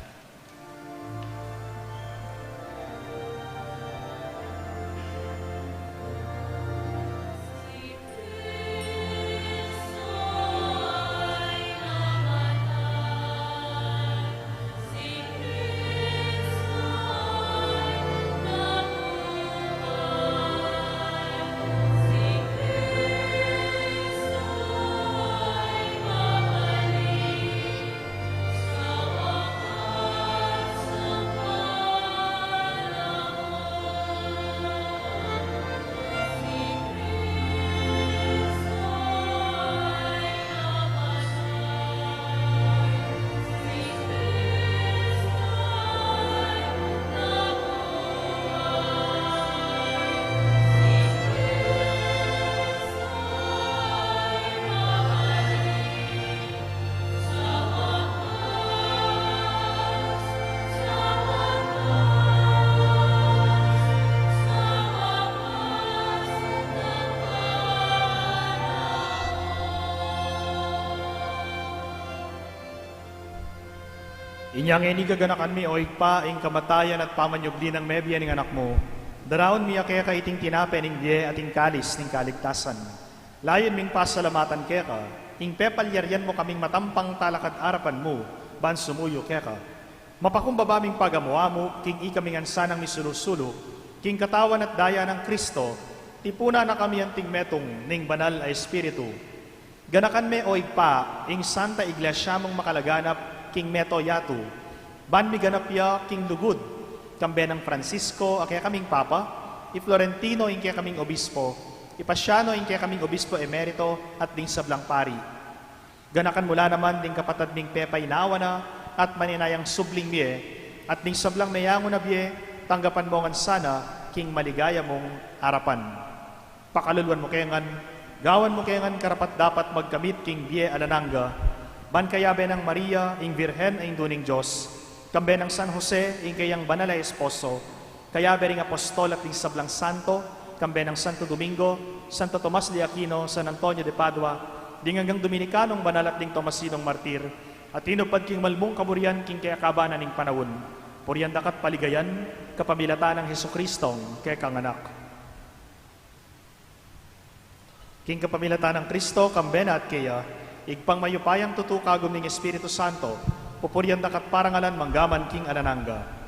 Inya ngeni gaganakan mi, o Ibpa, ing kamatayan at pamanyubli nang mebie ning Anak mu. Daraun mi ya keka iting tinape ning bie at ing kalis ning kaligtasan. Layun ming pasalamatan keka ing pepalyarian mu kaming matampang talakad arapan mu ban sumuyu keka. Mapakumbaba ming pagamu-amu king ikami ngan sanang misulu-sulu king katawan at daya nang Kristo, tipunan na kami anting metung ning Banal a Espiritu. Ganakan me, o Ibpa, ing Santa Iglesia mung makalaganap king mabilug a yatu, ban miganap ya king lugud, kambe nang Francisco a kekaming Papa, i Florentino ing kekaming Obispo, i Paciano ing kekaming Obispo Emerito, at ding sablang pari. Ganakan mu la naman ding kapatad ming pepainawa na at maninayang subling mie, at ding sablang meyangu na bie, tanggapan mu ngan sana king maligaya mung arapan. Pakaluluan mu ke ngan, gawan mu ke ngan karapat-dapat magkamit king bie alang angga, ban kayabe nang Maria, ing Birhen a Indu ning Dios, kambe nang San Jose, ing kayang banal a esposo, kayabe ring apostol at ding sablang santo, kambe nang Santo Domingo, Santo Tomas de Aquino, San Antonio de Padua, ding anggang Dominikanong banal at ding Tomasinong martir, a tinupad king malmung kaburian king kekaban na ning panaun. Purian da ka at paligayan, kapamilatan nang Jesucristong kekang Anak. King kapamilatan nang Kristo, kambe na at keya, Ibpang mayupayang tutu, kagum ning Espiritu Santo, pupurian da ka at parangalan manggaman king alang angga.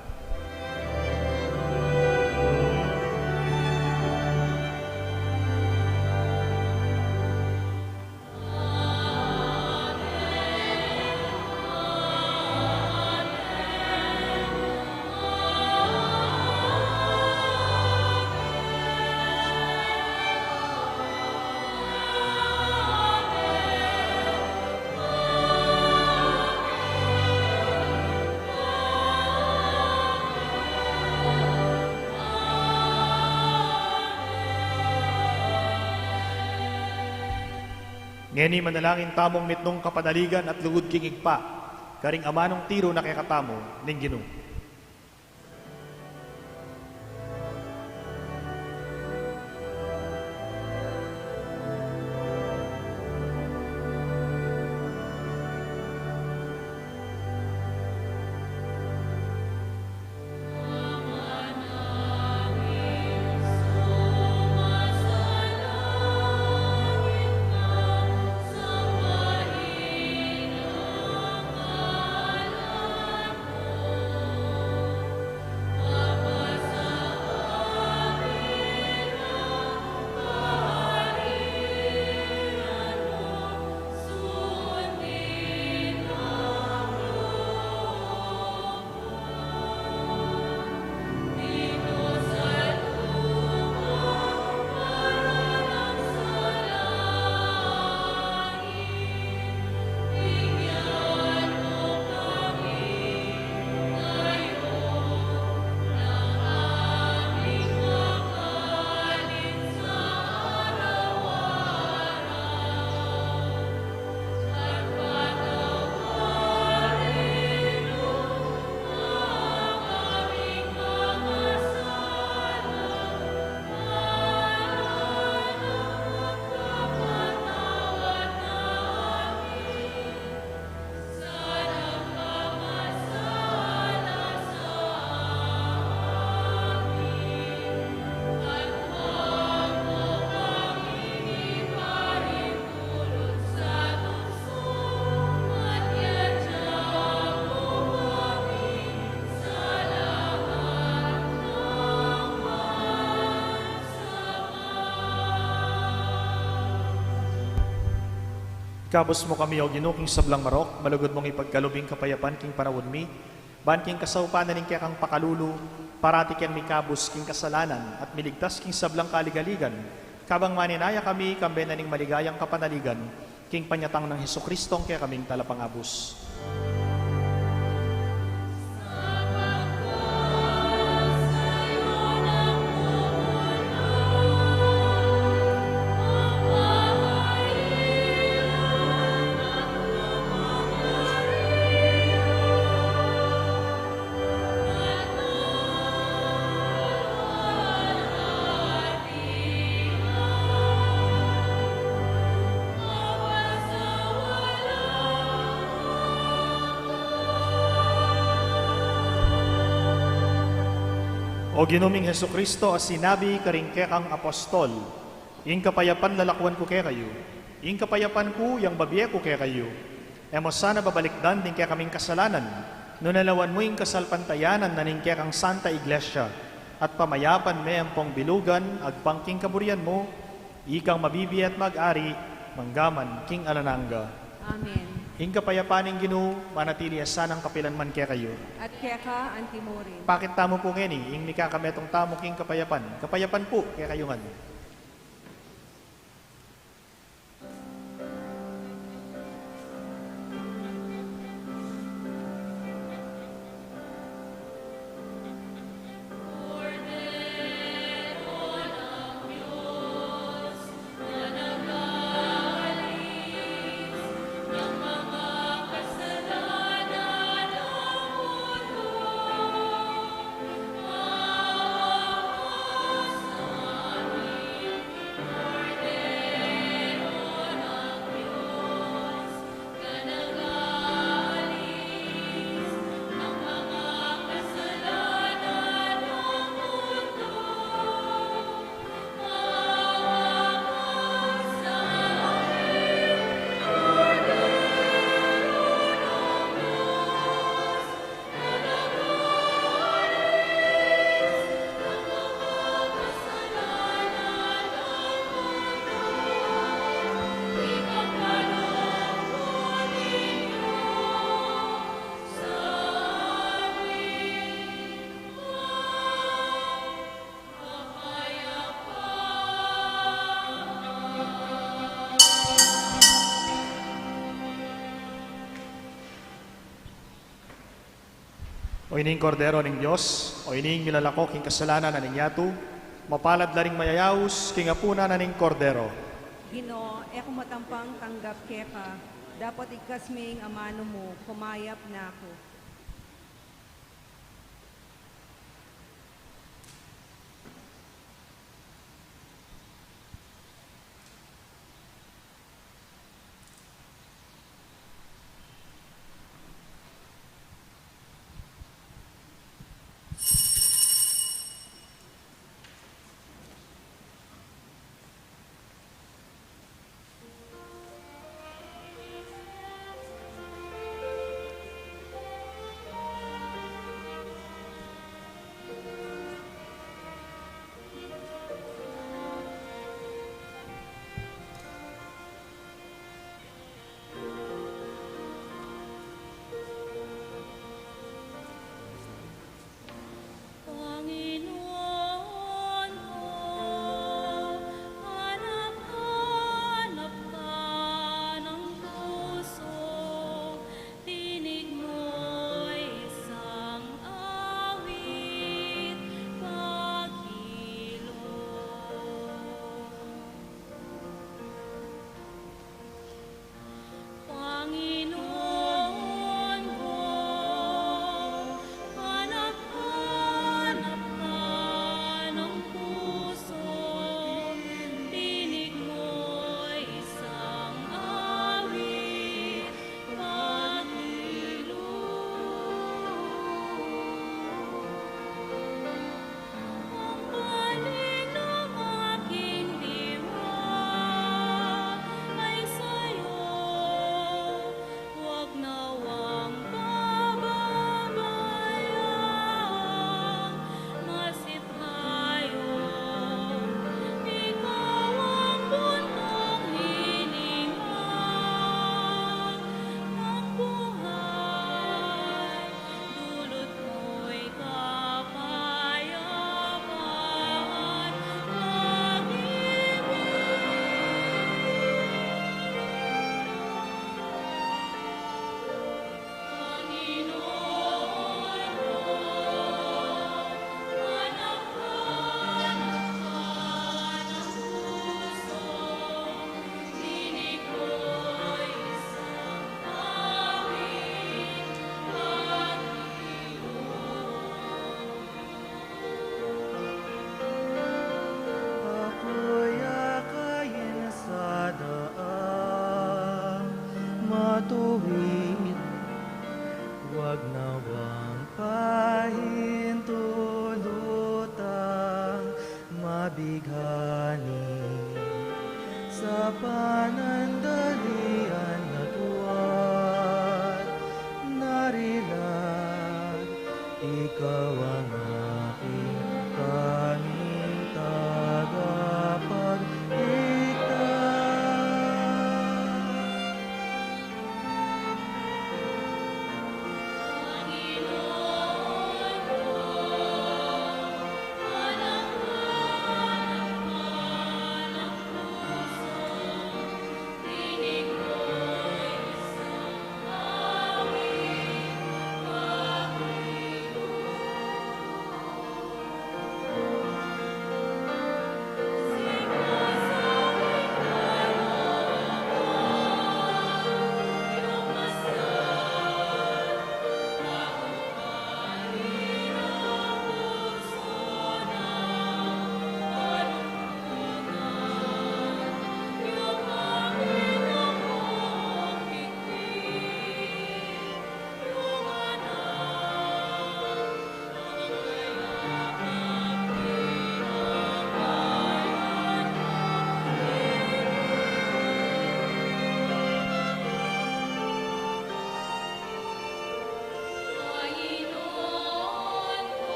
Ngeni manalangin tamung mitmung kapanaligan at lugud king Ibpa, karing amanung tiru na kekatamu ning Ginu. Ikabus mu kami, O Ginu, king sablang marok, malugud mung ipagkalub ing kapayapan king panaun mi, ban king kasaupan na ning kekang pakalulu, parati keng mikabus king kasalanan at miligtas king sablang kaligaligan, kabang maninaya kami kambe na ning maligayang kapanaligan, king panyatang nang Jesucristong kekaming Talapangabus. O Ginu ming Jesucristo, a sinabi karing kekang apostol, "Ing kapayapan lalakwan ku kekayu, ing kapayapan ku yang babie ku kekayu." E mu sana babalikdan ding kekaming kasalanan, nune lawan mu ing kasalpantayanan na ning kekang Santa Iglesia, at pamayapan me ampong bilugan agpang king kaburian mu, ikang mabibie at mag-ari manggaman king alang angga. Amen. Ing kapayapan ning Ginu manatili ya sanang kapilan man kekayu. At keka antimurin. Pakit tamu pu ngeni ing mikakametung tamu king kapayapan. Kapayapan pu kekayu ngan. O ini ing Kordero ning Dios, o ini ing milalako king kasalanan na ning yatu, mapalad la ring mayayaus king apunan na ning Kordero. Ginu, e ku matampang tanggap keka, dapot igkas me ing amanu mu, kumayap na ku. Panginoon ko, hanap-hanap ka ng puso, tinig mo'y isang awit, paghilom. Panginoon ko, hanap-hanap ka ng puso, tinig mo'y isang awit, paghilom. Ang panig ng aking diwa ay sa'yo, huwag nawang pababayaan. Masipayo, ikaw ang buntong hininga ng buhay. Dulot mo'y kapayapaan, pag-ibig. Panginoon ko, hanap-hanap ka ng puso. Ako'y akayin sa daang matuwid, huwag nawang pahintulutang mabighani. Sa panandalian laguat, narilat, ikaw ang aking tanging tagapagligtas.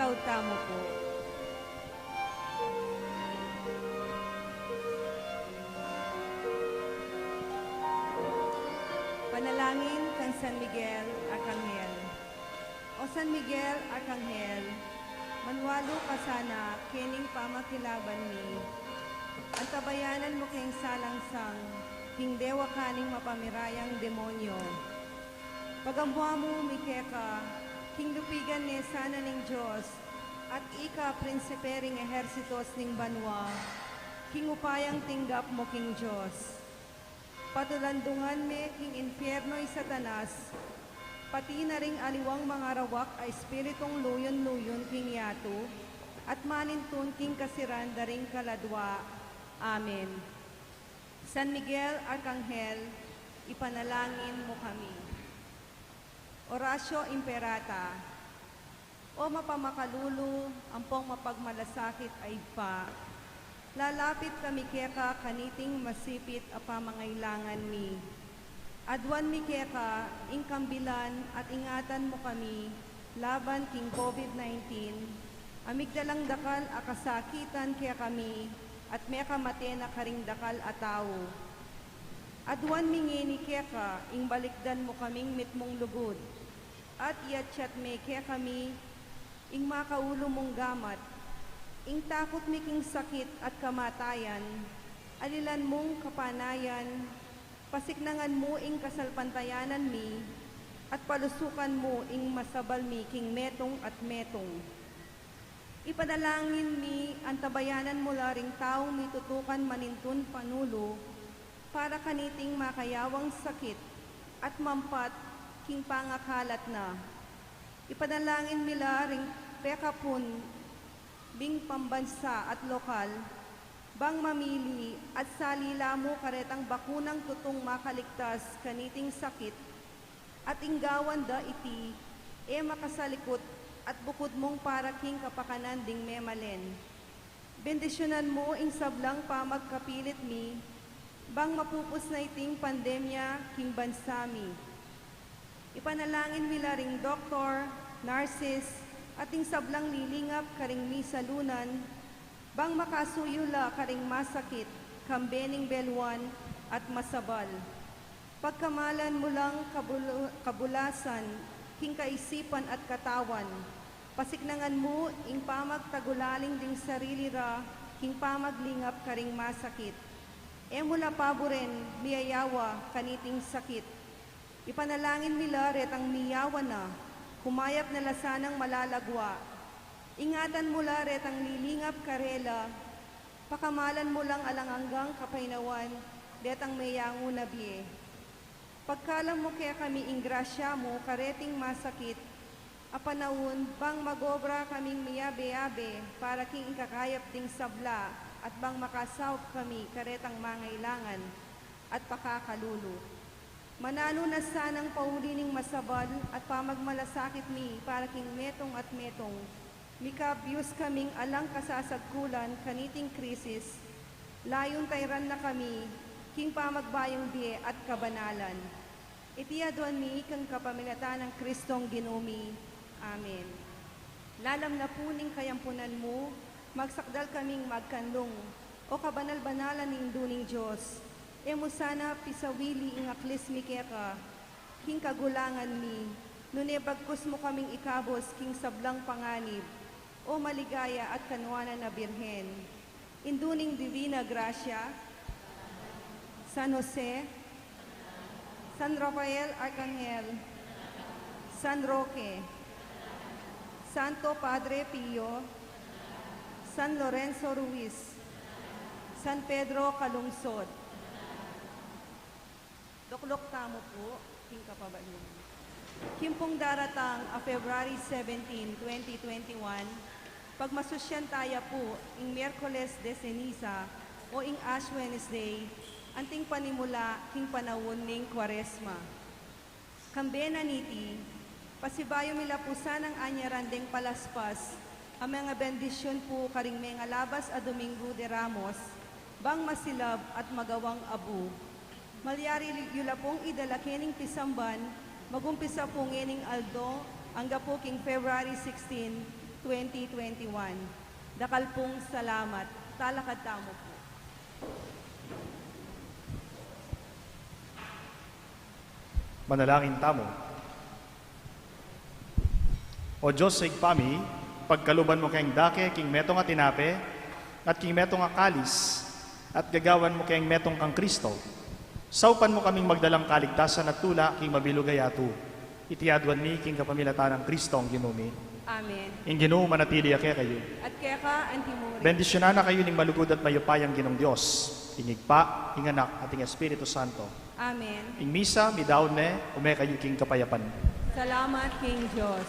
Taud tamu pu. Panalangin kang San Miguel Arkanghel. O San Miguel Arkanghel, manwalu ka sana kening pamakilaban mi. Antabayanan mu keng salangsang king dewa kaning mapamirayang demonyo. Pagamuan mu mi keka king lupigan ne sana ning Dios, at ika prinsipe ring ehersitos ning banua, king upayang tinggap mu king Dios. Patulandungan me king infierno i Satanas, pati na ring aliwang mangarawak a espiritung luyun-luyun king yatu, at manintun king kasiran da ring kaladua. Amen. San Miguel Arkanghel, ipanalangin mu kami. Oratio Imperata. O mapamakalulu ampong mapagmalasakit a Ibpa, lalapit kami keka kaniting masipit a pamangailangan mi. Aduan mi keka ing kambilan at ingatan mu kami laban king COVID nineteen, a migdalang dakal a kasakitan kekami at mekamate na karing dakal a tau. Aduan mi ngeni keka ing balikdan mu kaming mitmung lugud, at iatyat me kekami ing makaulu mung gamat. Ing takut mi king sakit at kamatayan, alilan mung kapanayan, pasiknangan mu ing kasalpantayanan mi, at palusukan mu ing masabal mi king metung at metung. Ipanalangin mi, antabayanan mu la ring taung mitutukan manintun panulu para kaniting makayawang sakit at mampat king pangakalat na. Ipanalangin mi la ring pekapun ming pambansa at lokal, bang mamili at salila mu karetang bakunang tutung makaligtas kaniting sakit, at ing gawan da iti e makasalikut at bukud mung para king kapakanan ding memalen. Bendisyunan mu ing sablang pamagkapilit mi, bang mapupus na iting pandemya king bansa mi. Ipanalangin mi la ring doktor, nurses, at ing sablang lilingap karing misalunan, bang makasuyu la karing masakit, kambe ning beluan at masabal. Pagkamalan mu lang kabulu-, kabulasan king kaisipan at katawan. Pasiknangan mu ing pamagtagulaling ding sarili ra king pamaglingap karing masakit. E mu la paburen miyayawa kaniting sakit. Ipanalangin mi la retang miyawa na, kumayap na la sanang malalagwa. Ingatan mu la retang lilingap karela, pakamalan mu lang alang anggang kapaynawan detang meyangu na bie. Pagkalam mu kekami ing grasya mu kareting masakit a panaun, bang magobra kaming miyabe-abe para king ikakayap ding sabla, at bang makasaup kami karetang mangailangan at pakakalulu. Mananu na sanang pauli ning masabal at pamagmalasakit mi para king metung at metung. Mikabyus kaming alang kasasagkulan kaniting krisis, layun tayran na kami king pamagbayung bie at kabanalan. Iti aduan mi kang kapamilatan nang Kristong Ginu mi. Amen. Lalam na pu ning kayampunan mu, magsakdal kaming magkanlung, o kabanal-banalan ning Indu ning Dios. E mu sana pisawili ing aklis mi keka king kagulangan mi, nune bagkus mu kaming ikabus king sablang panganib, o maligaya at kanuanan a Birhen, Indu ning Divina Gracia, San Jose, San Rafael Arcangel, San Roque, Santo Padre Pio, San Lorenzo Ruiz, San Pedro Calungsod. Dukluk tamu pu king kapabalu. King pung daratang a February seventeen, twenty twenty-one, pagmasusyan taya pu ing Miyerkules de Ceniza o ing Ash Wednesday, anting panimula king panaun ning Kuaresma. Kambe na niti, pasibayu mi la pu sanang anyaran deng palaspas a mengabendisyun pu karing mengalabas a Domingo de Ramos, bang masilab at magawang abu. Malyari yu la pung idala kening pisamban, magumpisa pu ngening aldo, angga pu king February sixteen, twenty twenty-one. Dakal pung salamat. Talakad tamu pu. Manalangin tamu. O Dios a Ibpa mi, pagkaluban mu keng dake king metung a tinape at king metung a kalis, at gagawan mu keng metung kang Kristo. Saupan mu kaming magdalang kaligtasan at tula king mabilug a yatu. Iti aduan mi king kapamilatan nang Kristong Ginu mi. Amen. Ing Ginu manatili ya kekayu. At keka antimurin. Bendisyunan na kayu ning malugud at mayupayang Ginung Dios, ing Ibpa, ing Anak, at ing Espiritu Santo. Amen. Ing misa midaun ne, ume kayu king kapayapan. Salamat king Dios.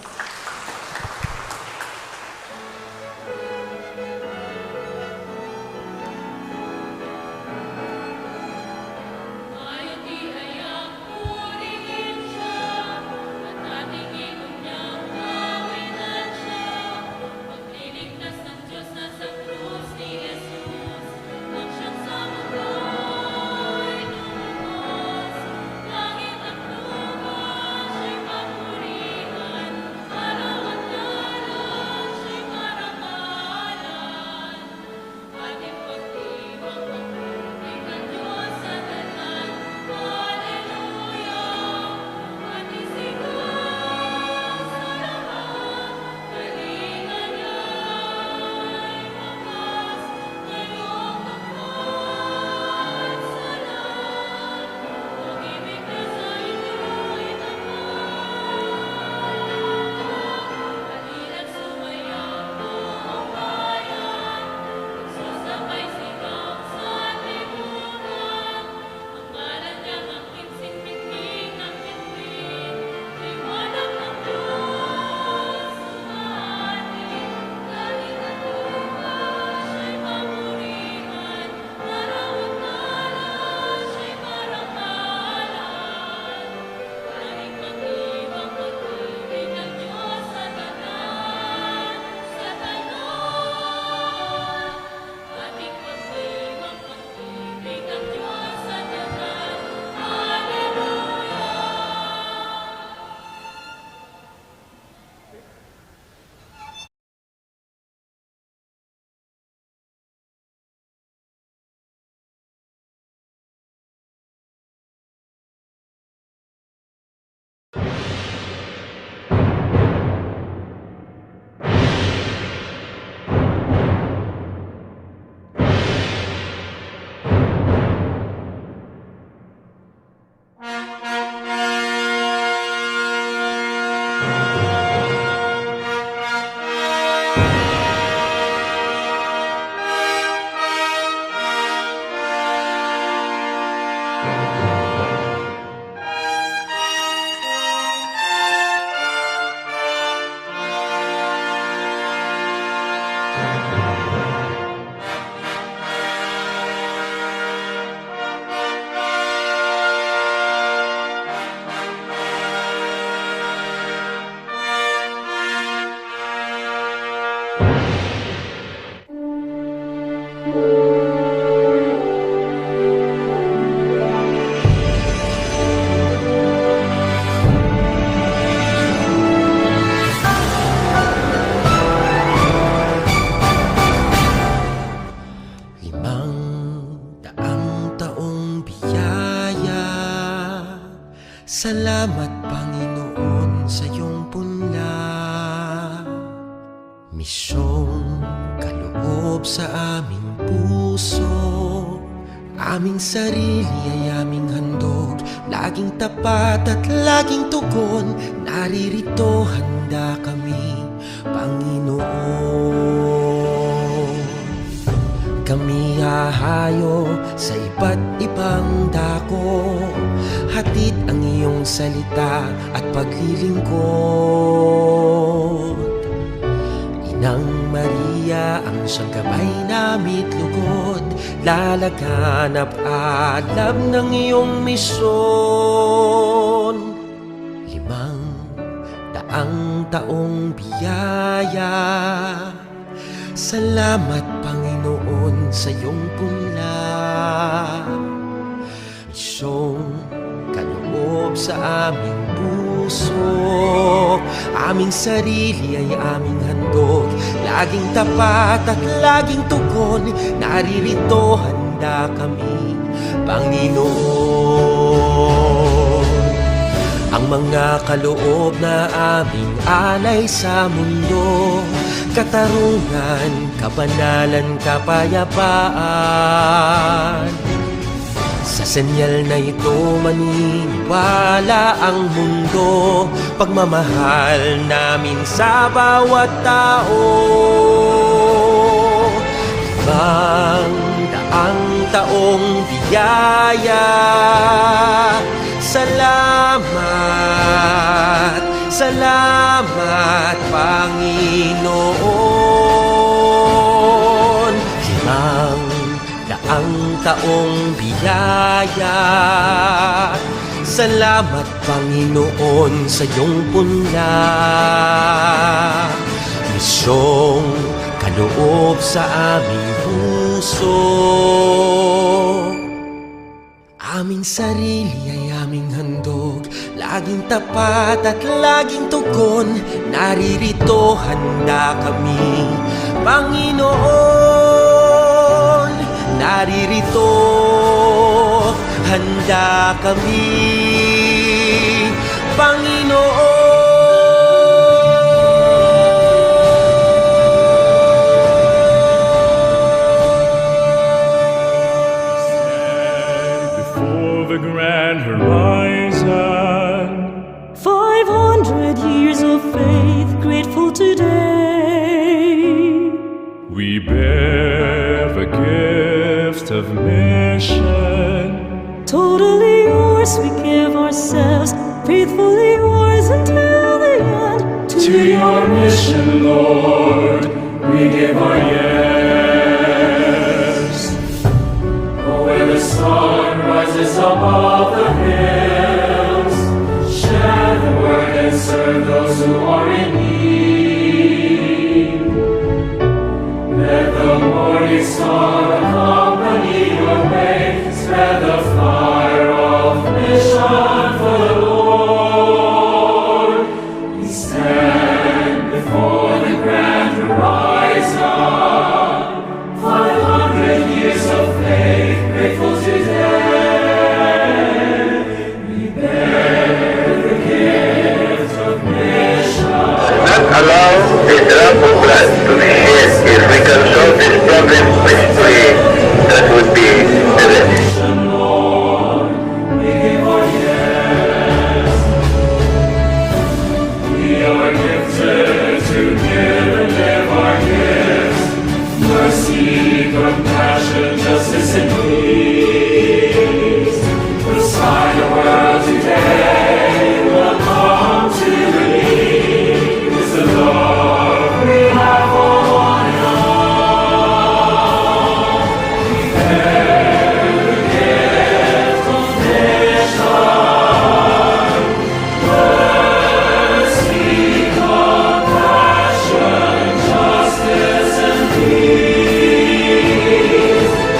Limang daang taong biyaya, salamat, Panginoon, sa iyong punla. Misyong kaloob sa aming puso, aming sarili ay aming handog, laging tapat at laging tugon, naririto handa kami, Panginoon. Kami hahayo sa iba't ibang dako, hatid ang iyong salita at paglilingkod. Inang Maria, ang siyang gabay namit lugod, lalaganap alam ng iyong misyon. Limang daang taong biyaya, salamat, Panginoon, sa iyong punla. Misyong kaloob sa aming puso, aming sarili ay aming handog, Laging tapat at laging tugon, naririto handa kami, Panginoon. Ang mga kaloob na aming alay sa mundo, katarungan, kabanalan, kapayapaan. Sa senyal na ito maniniwala ang mundo, pagmamahal namin sa bawat tao. Limang daang taong biyaya, salamat, salamat, Panginoon. Limang daang taong biyaya, salamat, Panginoon, sa iyong punla. Misyong kaloob sa aming puso. Aming sarili ay aming handog, laging tapat at laging tugon, naririto handa kami, Panginoon. Naririto handa kami, Panginoon. Stand before the grand horizon. Five hundred years of faith, grateful today. We bear the gift of mission. Totally yours, we give ourselves, faithfully yours until the end. To your mission, Lord, we give our yes. Oh, where the sun rises above the hills, share the word and serve those who are in need. Let the morning star accompany your way, spread the fire of mission for the Lord. We stand before the grand horizon. Five hundred years of faith, grateful today. We bear the gift of mission. Not allow a drop of blood to be shed. If we can solve this problem peacefully, that would be the best. Lord, we give our yes. We are gifted to give and live our gifts. Mercy, compassion, justice, and peace. Whose sign the world today will come to believe is the love we have for one another. We bear the gift of mission. Mercy, compassion, justice, and peace.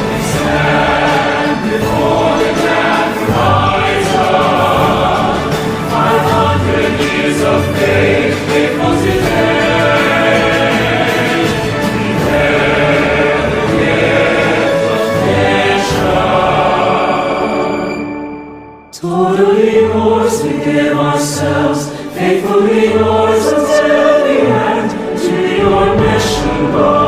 We stand before the grand horizon. Five hundred years of faith, faithful today. We bear the gift of mission. Totally yours, we give ourselves, faithfully yours until the end. To your mission, Lord.